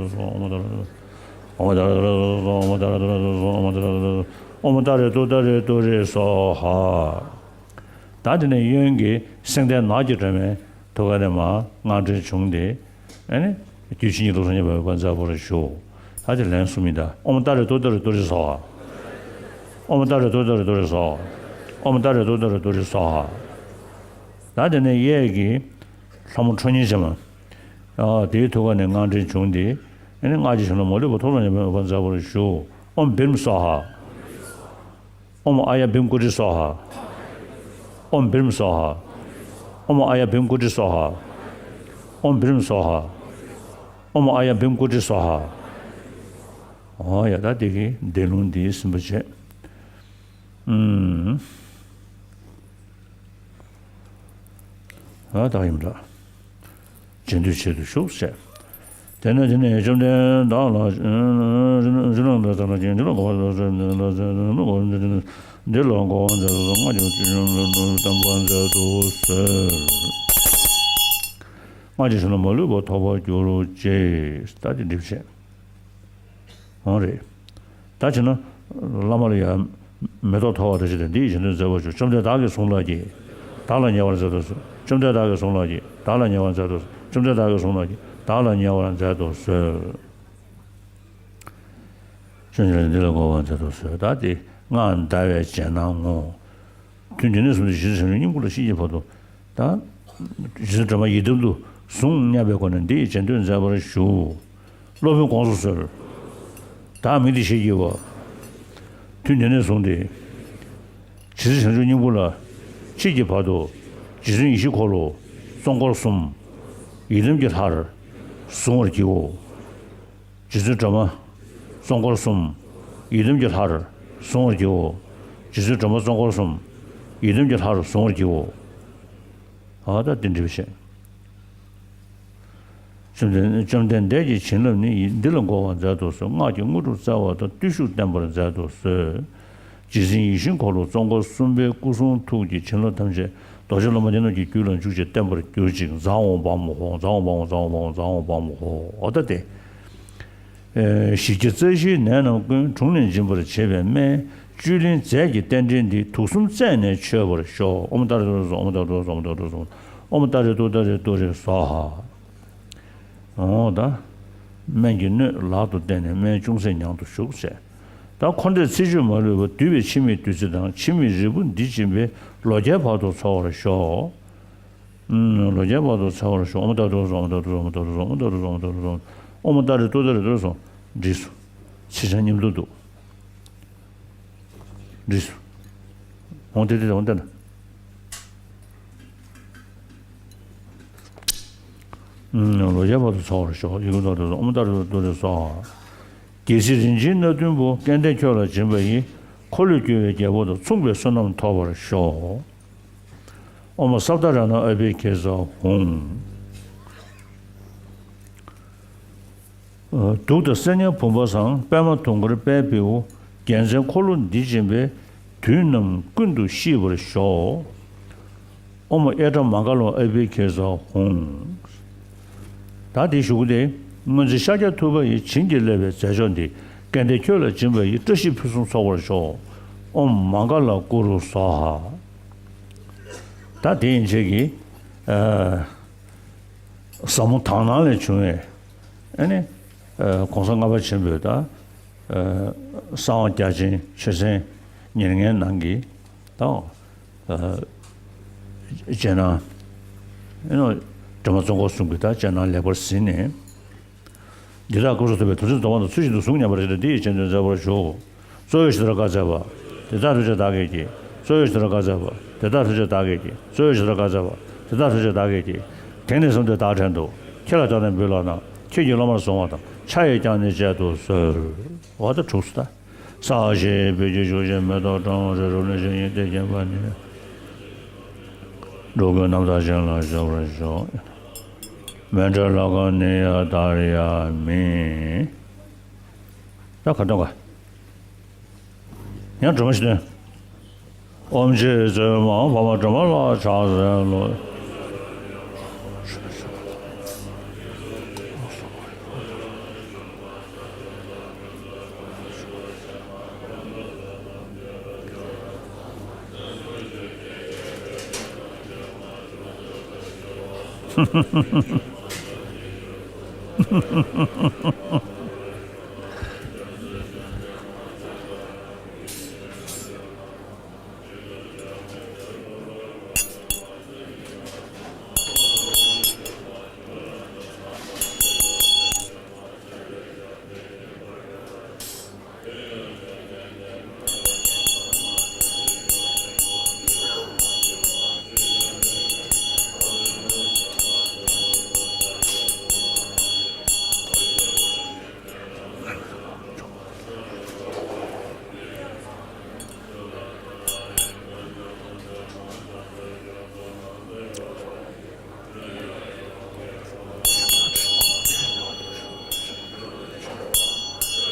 ཏུ་སོ། ཨོཾ་ཏཱ་རེ་ཏུཏྟཱ་རེ་ཏུ་རེ་སྭཱ་ཧཱ། ད་དེ་ནས་གཡོན་གྱི་སེང་ལྡེང་ནགས་ཀྱི་སྒྲོན་མའི་ཐུགས་ཀ་ནས་མར་སྔགས་ཕྲེང་བྱུང་སྟེ། ཨ་ནི། རྒྱུད་ཕྱི་ཉིན་ལུགས་སྲོལ་གཉིས་པ་འོད་དཔག་མཛད་པར་ཞུ། ད་དེ་ལན་གསུམ་ཡིན་ད། ཨོཾ་ཏཱ་རེ་ཏུཏྟཱ་རེ་ཏུ་རེ་སྭཱ་ཧཱ། ཨོཾ་ཏཱ་རེ་ཏུཏྟཱ་རེ་ཏུ་རེ་སྭཱ་ཧཱ། ཨོཾ་ཏཱ་རེ་ཏུཏྟཱ་རེ་ཏུ་རེ་སྭཱ་ཧཱ། ད་དེ་ནས་གཡས་ཀྱི་ལྷ་མོ་ཁྲོ་གཉེར་ཅན་མ། ཨ། དེའི་ཐུགས་ཀ་ནས་སྔགས་ཕྲེང་བྱུང་སྟེ། ཨ་ནི་སྔགས་ཀྱི་བྱིན་རླབས་མ་ལུས་པ་ཐོབ་ལ་ཉེ་བའི་འོད་དཔག་མཛད་པར་ཞུ། ཨོཾ་བྷིར་སྭཱ་ཧཱ། ཨོཾ་ཨཱརྱ་བྷིཾ་ཀུ་ཊི་སྭཱ་ཧཱ། ཨོཾ་བྷིར་སྭཱ་ཧཱ། ཨོཾ་ཨཱརྱ་བྷིཾ་ཀུ་ཊི་སྭཱ་ཧཱ། ཨོཾ་བྷིར་སྭཱ་ཧཱ། ཨོཾ་ཨཱརྱ་བྷིཾ་ཀུ་ཊི་སྭཱ་ཧཱ། ཨོ་ཡ། ད་དེ་གི་བཟླས་ལུང་འདི་ཟིན་པ་བྱས། ཨུམ། ཨ། ད་ཡིན་འདྲ། རྗེས་ཟློས་བྱེད་དུ་གཞུག་ཟེར། དེ་ནས་དེ་ནས་བཅོམ་ལྡན་བདག་ལ་འདི་ལ་གོ་བ་མཛད་དུ་གསོལ། སྔགས་ཀྱི་བསྟན་པ་མཛད་དུ་གསོལ། སྔགས་ཀྱི་བྱིན་རླབས་མ་ལུས་པ་ཐོབ་པར་གྱུར་ཅིག་ད་དེ་འགྲིག་བྱས། འོང་རེད། ད་བྱས་ན། བླ་མ་ལ་ཡང་མེ་ཏོག་འཐོར་བ་དང་བཅས་ཏེ་འདི་ཡི་རྗེས་ཟློས་མཛད་པར་ཞུ། བཅོམ་ལྡན་བདག་གིས་བཟུང་ལགས་ཀྱིས། བདག་ལ་ཉེ་བར་མཛད་དུ་གསོལ། བཅོམ་ལྡན་བདག་གིས་བཟུང་ལགས་ཀྱིས། བདག་ལ་ཉེ་བར་མཛད་དུ་གསོལ། བཅོམ་ལྡན་བདག་གིས་བཟུང་ལགས་ཀྱིས། བདག་ལ་ཉེ་བར་མཛད་དུ་གསོལ། བཅོམ་ལྡན་འདི་ལ་གོ་བར་མཛད་དུ་གསོལ། ད་དེ་སྔགས་བཟླ་བའི་རྗེས་གནང་ངོ་། ཐུན་འདི་ནས་བཟུང་སྟེ་ཇི་སྲིད་བྱང་ཆུབ་སྙིང་པོ་ལ་ཤེས་ཀྱི་བར་དུ། ད། རྗེ་བཙུན་སྒྲོལ་མ་ཡི་དམ་དུ་བཟུང་སྙམ་པའི་སྒོ་ནས་འདི་ཡི་རྗེས་ཟློས་མཛད་པར་ཞུ། སློབ་དཔོན་དགོངས་སུ་གསོལ། བདག་མི་འདི་ཞེས་བགྱི་བ། ཐུན་འདི་ནས་བཟུང་སྟེ། ཇི་སྲིད་བྱང་ཆུབ་སྙིང་པོ་ལ་མཆིས་ཀྱི་བར་དུ། རྗེ་བཙུན་ཡེ་ཤེས་འཁོར་ལོ་ཙོང་ཁར་གསུམ། ཡི་དམ་གྱི་ལྷར་གཟུང་བར་བགྱིའོ། རྗེ་བཙུན་སྒྲོལ་མ་ཙོང་ཁར་གསུམ། ཡི་དམ་གྱི་ལྷར་གཟུང་བར་བགྱིའོ། རྗེ་བཙུན་སྒྲོལ་མ་ཙོང་ཁར་གསུམ། ཡི་དམ་གྱི་ལྷར་གཟུང་བར་བགྱིའོ། ཨ། ད་དེ་འདྲ་བྱས། བཅོམ་ལྡན་བཅོམ་ལྡན་འདས་ཀྱི་བྱིན་རླབས་ནི་འདི་ལ་འགོད་པར་མཛད་དུ་གསོལ། སྔགས་ཀྱི་དངོས་གྲུབ་སྩལ་བ་དང་བརྟུལ་ཞུགས་བསྟན་པར་མཛད་དུ་གསོལ། རྗེ་བཙུན་ཡིད་བཞིན་འཁོར་ལོ་ཙོང་ཁ་གསུམ་པའི་སྐུ་གསུང་ཐུགས་ཀྱི་བྱིན་རླབས་ཐམས་ཅད་རྡོ་རྗེ་སློབ་མ་སྡེ་སྣོད་ཀྱི་རྒྱུད་ལ་འཇུག་ཅིང་བརྟན་པར་གྱུར་ཅིག་ཛཿ་ཧོཾ་བཾ་ཧོཿ་ཛཿ་ཧོཾ་བཾ་ཧོཿ་ཛཿ་ཧོཾ་བཾ་ཛཿ་ཧོཾ་བཾ་ཧོཿ་འོ་ད་དེ། ཨེ། ཞི་རྒྱས་རྩ་བཞིའི་ནད་རྣམས་ཀུན། དྲུངས་ནས་འབྱིན་པར་བྱེད་པའི་སྨན། བཅུད་ལེན་རྫས་ཀྱི་རྟེན་འབྲེལ་འདི། དུག་གསུམ་རྩད་ནས་ཆོད་པར་ཤོག་ཨོཾ་ཏཱ་རེ་ཏུཏྟཱ་རེ་སྭཱ་ཧཱ། ཨོཾ་ཏཱ་རེ་ཏུཏྟཱ་རེ་སྭཱ་ཧཱ། ཨོཾ་ཏཱ་རེ་ཏུཏྟཱ་རེ་སྭཱ་ཧཱ། ཨོཾ་ཏཱ་རེ་ཏུཏྟཱ་རེ་སྭཱ་ཧཱ། ཨོཾ་ཏཱ་རེ་ཏུཏྟཱ་རེ་ཏུ་རེ་སྭཱ་ཧཱ། འོ་ད། སྨན་གྱི་སྣོད་ལག་ཏུ་བསྟན་ནས་སྨན་ཅུང་ཟད་མྱང་དུ་གཞུག་ཟེར། ད་འཁོར་འདས་ཚེ་བཅུད་མ་ལུས་པ། འདུས་པའི་འཆི་མེད་བདུད་རྩི་དང་། འཆི་མེད་རིལ་བུ་འདི་སྦྱིན་པས། ལོ་བརྒྱའི་བར་དུ་འཚོ་བར་ཤོག་ཨུམ། ལོ་བརྒྱའི་བར་དུ་འཚོ་བར་ཤོག་ཨོཾ་ཏཱ་རེ་ཏུཏྟཱ་རེ་སྭཱ་ཧཱ། ཨོཾ་ཏཱ་རེ་ཏུཏྟཱ་རེ་སྭཱ་ཧཱ། ཨོཾ་ཏཱ་རེ་ཏུཏྟཱ་རེ་སྭཱ་ཧཱ། ཨོཾ་ཏཱ་རེ་ཏུཏྟཱ་རེ་སྭཱ་ཧཱ། ཨོཾ་ཏཱ་རེ་ཏུཏྟཱ་རེ་ཏུ་རེ་སྭཱ་ཧཱ། འགྲིགས་སོ། ཚིག་ཚང་མཉམ་དུ་འདུག་འགྲིགས་སོ། འོང་དེ་དེ་འོང་དེ་ན། ཨུམ། ལོ་བརྒྱའི་བར་དུ་འཚོ་བར་ཤོག་ཡི་གེ་ཏུཏྟཱ་རེ་ཏུཏྟཱ་རེ་སྭཱ་ཧཱ། རྒྱལ་སྲིད་རིན་ཆེན་སྣ་བདུན་པོ། སྐལ་ལྡན་ཁྱོད་ལ་སྦྱིན་པ་ཡིས། འཁོར་ལོས་སྒྱུར་བའི་རྒྱལ་པོ་དང་། མཚུངས་པའི་བསོད་ནམས་ཐོབ་པར་ཤོག་ཨོཾ་སབ་ཏ་རཏྣ་ཨ་བྷི་ཥེ་ཛ་ཧཱུྃ། གདུགས་དང་སྲེད་མྱང་བུམ་པ་བཟང་། པདྨ་དུང་དཀར་དཔལ་བེའུ། རྒྱལ་མཚན་འཁོར་ལོ་འདི་སྦྱིན་པས། དུས་རྣམས་ཀུན་ཏུ་གཤེགས་པར་ཤོག་ཨོཾ་ཨེ་ཊ་མ་ག་ལོ་ཨ་བྷི་ཥེ་ཛ་ཧཱུྃ། ད་དེ་ཞུ་གི་དེ། སྔོན་ཚེ་ཤཱཀྱ་ཐུབ་པ་ཡིས། བྱིན་གྱིས་བརླབས་པའི་རྫས་མཆོག་འདི། སྐལ་ལྡན་ཁྱོད་ལ་སྦྱིན་པ་ཡིས། བཀྲ་ཤིས་ཕུན་སུམ་ཚོགས་པར་ཤོག་ཨོཾ་མང་ག་ལ་ཀུ་རུ་སྭཱ་ཧཱ། ད་དེ་ཡན་ཆད་ཀྱི། ཨ། ཟབ་མོ་དག་སྣང་ལས་བྱུང་བའི། ཨ་ནི། ཨ། གོང་ས་ལྔ་པ་ཆེན་པོའི་ད། ཨ། གསང་བ་རྒྱ་ཆེན་ཆོས་ཚན་ཉེར་ལྔའི་ནང་གི། ད། ཨ། རྗེས་གནང་ ཨེ་ནོ། སྒྲོལ་མ་ཙོང་ཁ་གསུམ་གྱི་ད་སྤྱན་སྣང་ལེགས་པར་ཟིན་ནས། འདི་དག་སྐབས་སུ་ཐུབ་པའི་དོན་ཚུལ་རྫོགས་པ་དང་ཚུལ་བཞིན་དུ་གཟུངས་བརྙེས་པར་བྱེད་དེ། འདི་ཡི་རྗེས་ཟློས་མཛད་པར་ཞུ། གཙོ་བོས་ཇི་ལྟར་བཀའ་སྩལ་པ། དེ་ལྟར་ཐམས་ཅད་བདག་གིས་ཀྱང་། གཙོ་བོས་ཇི་ལྟར་བཀའ་སྩལ་པ། དེ་ལྟར་ཐམས་ཅད་བདག་གིས་ཀྱང་། གཙོ་བོས་ཇི་ལྟར་བཀའ་སྩལ་པ། དེ་ལྟར་ཐམས་ཅད་བདག་གིས་ཀྱང་། དེང་ནས་བཟུང་སྟེ་བདག་བྲན་དུ། ཁྱེད་ལ་ཐོས་དང་འབུལ་ལགས་ན། ཁྱེད་ཀྱིས་སློབ་མར་བཟུང་བ་དང་། ཕྱག་གིས་ཀྱང་ནི་སྤྱད་དུ་གསོལ། འོ་ད་གྲུབ་སོང་ད། ས་གཞི་བོད་ཀྱི་བཞུགས་ཤིང་མེ་ཏོག་བཀྲ་འོང་ཞིང་། རུ་ལོན་ཞིང་ཡོན་ཏན་བརྒྱན་པ་ནི། འགྲོ་ཀུན་རྣམ་དག་ཅན་ལ་གཤེགས་པར་ཤོག། མཎྜལ་ལྷ་ཁང་ནི་ཡང་དར་ཡང་མིན། ད་ག་དོན་ག། ཡང་སྒྲོལ་མ་ཞིག་སྟོན། ཨོཾ་རྗེ་བཙུན་མ་འཕགས་མ་སྒྲོལ་མ་ལ་ཕྱག་འཚལ་ལོ།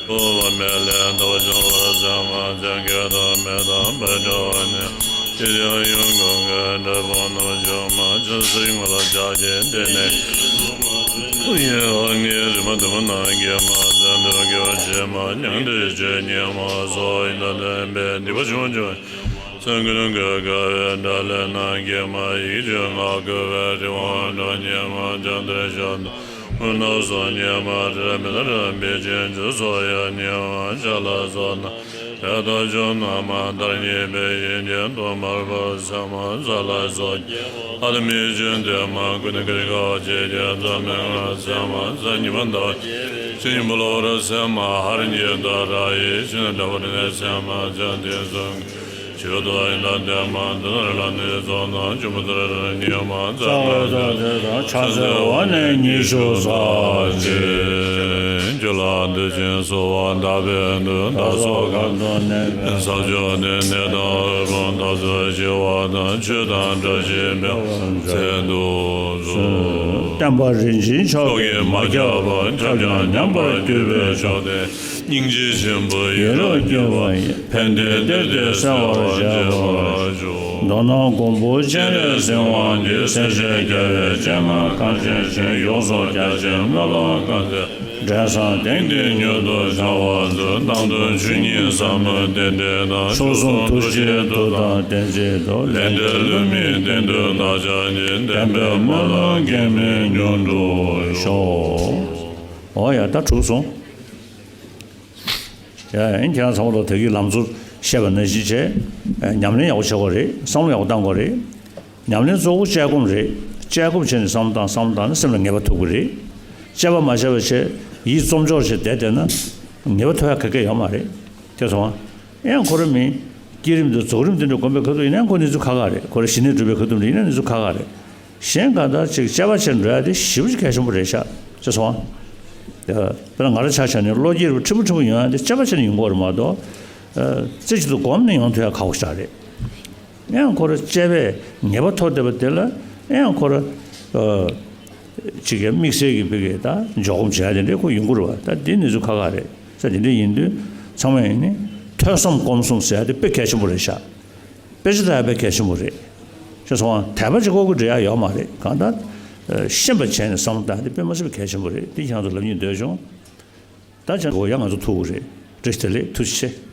ལྷོ་བ་མེ་ལས་ཟླ་བ་བྱུང་བར་མཚན་མ་མཚན་བརྒྱད་དང་མེ་དང་བར་འདྲ་བ་ནི། ཤེས་བྱ་ཡུལ་ཀུན་གྱི་འབྲས་བུ་རྣམས་བྱུང་མ་ཅི་སྲིད་ངོ་ལ་ཆགས་ཀྱི་འདི་ནི། ཡེ་ཧོ་ངའི་རིག་མ་དུ་མ་ན་གེ་མ་ཙན་དུ་གེ་བ་ཆེ་མ་མྱང་འདི་ཆོས་ཉེ་མ་སོ་ཡིན་ད་ལན་པའི་སྡིག་པ་ཆུང་ཆུང་། སེམས་ཀུན་གྱི་དགའ་བའི་དགྲ་ལས་ན་གེ་མ་ཡིད་ཆེས་ང་དགོས་པའི་རི་དབང་འགྲོ་ཉེ་མ་ཅང་དེར་ཤོག་ན། མུན་ནག་སོགས་ཉེ་མ་དྲི་མེད་རང་བིས་ཅན་ཆུ་སོགས་ཡང་ཉེ་མ་ཤ་ལ་སོགས་ན། དེ་ལྟར་ཆོས་རྣམས་མ་མཐར་གཉིས་པའི་ཡིན་གྱི་དུ་མར་པ་སེམས་མ་ས་ལ་སོགས་ཀྱི་ཨ་ཏི་མི་ཆོས་འདི་མ་ཀུན་ནས་ཀི་རི་ཀ་བ་ཆེ་ཀྱང་ཙམ་མེད་ང་སེམས་མ་ས་ཉི་མ་འདའ་ཅིང་བུ་ལོ་ར་སེམས་མ་ཧར་ཉི་ད་ར་ཡི་ཤིན་ཏུ་འདྲ་བར་ནས་སེམས་མ་ཅན་དེ་སོང་། ཆོས་དང་ཡིན་ན་བདེན་མ་འདི་ལ་ནི་ཚོགས་རྣམས་ཆུ་མོ་ལྟར་ཉི་མ་རྩ་བ་ཟ་ཟེར་དང་ཕྱག་འཚལ་བ་ནི་ཉི་ཤུ་རྩ་གཅིག་རྒྱུད་ལ་འདི་བཞིན་གསོལ་བ་གདབ་པའི་མཐུས། བདག་སོགས་གང་དུ་གནས་པའི་ས་ཕྱོགས་ནས་ནད་དང་འོད་སྤོང་དག་ཚོགས་ཞི་བ་དང་ཆོས་དང་བཀྲ་ཤིས་འཕེལ་བར་མཛད་དུ་གསོལ། བསྟན་པ་རིན་ཆེན་མཆོག་གིས་མ་ཁྱབ་པ། ཁྱབ་ཀྱང་ཉམས་པར་གྱུར་པའི་མཆོག་དེ། སྙིང་རྗེ་ཆེན་པོའི་ཡེ་རབ་སྐྱེ་བ་ཡི། ཕན་བདེའི་གཏེར་དེ་གསལ་བར་བྱེད་པར་ཤོག། མདོར་ན་མགོན་པོ་སྤྱན་རས་གཟིགས་དབང་གིས་གསལ་བྱེད་རྒྱལ་བའི་སྤྱན་སྔར་གངས་ཅན་ཞིང་ཡོངས་སུ་རྒྱ་ཆེན་སྨོན་ལམ་བསྐང་མཛད། འབྲས་བཟང་དེང་འདིར་མྱུར་དུ་འཆར་བར་མཛོད། གཏང་རྡོར་ཆོས་ཉིད་ཟབ་མོའི་རྟེན་འབྲེལ་དང་། མཆོག་གསུམ་ཐུགས་རྗེའི་མཐུ་དང་ལྡན་ཚུལ་དུ། ལས་འབྲས་ལུས་མིན་བདེ་འདོད་བདག་ཅག་གི། བདེན་པའི་སྨོན་ལམ་གེགས་མེད་མྱུར་འགྲུབ་ཤོག། འོ་ཡ་ད་གྲུབ་སོང་། ཡ་ཨེ་ཁྱེད་རང་ཚང་མ་ལ་ད་གིན་ལམ་གཙོ་བཤད་པ་ནང་བཞིན་བྱས། ཨེ་ཉམས་ལེན་ཡག་པོ་བྱེད་དགོས་རེད། བསམ་བློ་ཡག་པོ་བཏང་དགོས་རེད། ཉམས་ལེན་གཙོ་བོ་དཔྱད་སྒོམ་རེད། དཔྱད་སྒོམ་བྱས་ནས་བསམ་བློ་བཏང་། བསམ་བློ་བཏང་ནས་སེམས་ལ་ངེས་པ་ཐུག་གི་རེད། དཔྱད་པ་མ་བྱས་པ་བྱས་ཡིད་རྩོམ་འཇོག་བྱས་བསྡད་བསྡད་ན་ངེས་པ་ཐོབ་ཡ་ག་གེ་ཡོད་མ་རེད། དེ་སོང་ཨ། ཡང་ཁོ་རང་མིན། བསྐྱེད་རིམ་དང་རྫོགས་རིམ་དེ་འདྲ་སྒོམ་པའི་ཁ་ཐུག་ཡིན་ན་ཁོ་གནས་ཚུལ་ཁག་ཁག་རེད། ཁོ་རང་ཞི་གནས་སྒྲུབ་པའི་ཁ་ཐུག་འདྲ་ཡིན་ན་གནས་ཚུལ་ཁག་ཁག་རེད། གཞན་གང་ལྟར་ཅིག་དཔྱད་པ་བྱས་འགྲོ་ཡ་དེ་ཞེ་པོ་ཅིག་གལ་ཆེན་པོ་རེད་ཤག་ཅེས་སོང་ཨ། དཔེར་ན་ང་རང་ཆ་བཞག་ནས་བློ་སྐྱེད་རུ་ཕྲན་བུ་ཕྲན་བུ་ཡོང་ཡ་དེ་དཔྱད་པ་བྱས་ནས་ཡོང་གི་ཡོད་རེད་མ་གཏོགས། རྩེ་གཅིག་ཏུ་སྒོམ་ནས་ཡོང་ཐུབ་ཡ་ཁག་པོ་ཞིག་རེད། ཡང་ཁོ་རང་དཔྱད་པས་ངེས་པ་ཐོབ་བསྡད་པ་དེ་ལ་ཡང་ཁོ་རང་ཅིག་གི་དམིགས་བསལ་གྱི་བོད་ཀྱི་ད་འཇོག་སྒོམ་བྱེད་ཡ་དེ་འདྲའི་ཁོ་ཡོང་གི་རེད་བ། ད་དེ་གནས་ཚུལ་ཁག་ཁག་རེད། ས་དེ་འདྲ་ཡིན་དུས་ཚང་མ་ཡིན་ནི་ཐོས་བསམ་སྒོམ་གསུམ་ཟེར་ཡ་དེ་དཔེ་གལ་ཆེན་པོ་རེད་ཤག། དཔེ་ཆ་ལྟ་ཡ་དཔེ་གལ་ཆེན་པོ་རེད། ཅེས་སོང་ཨ། དད་པ་གཅིག་པོ་གིས་འགྲིག་ཡ་ཡོད་མ་རེད། གང་ལྟར་ཤེས་པ་བྱས་ནས་བསམ་བློ་བཏང་ཡ་དེ་དཔེ་མ་སྲིད་པའི་གལ་ཆེན་པོ་རེད། དེ་ཁྱེད་རང་ཚོ་ལབ་སྙིང་འདོད་བྱུང་། ད་ཁྱེད་རང་ཚོ་ཡ་ང་ཚོ་ཐུག་གི་རེད། བཀྲ་ཤིས་བདེ་ལེགས། ཐུགས་རྗེ་ཆེ།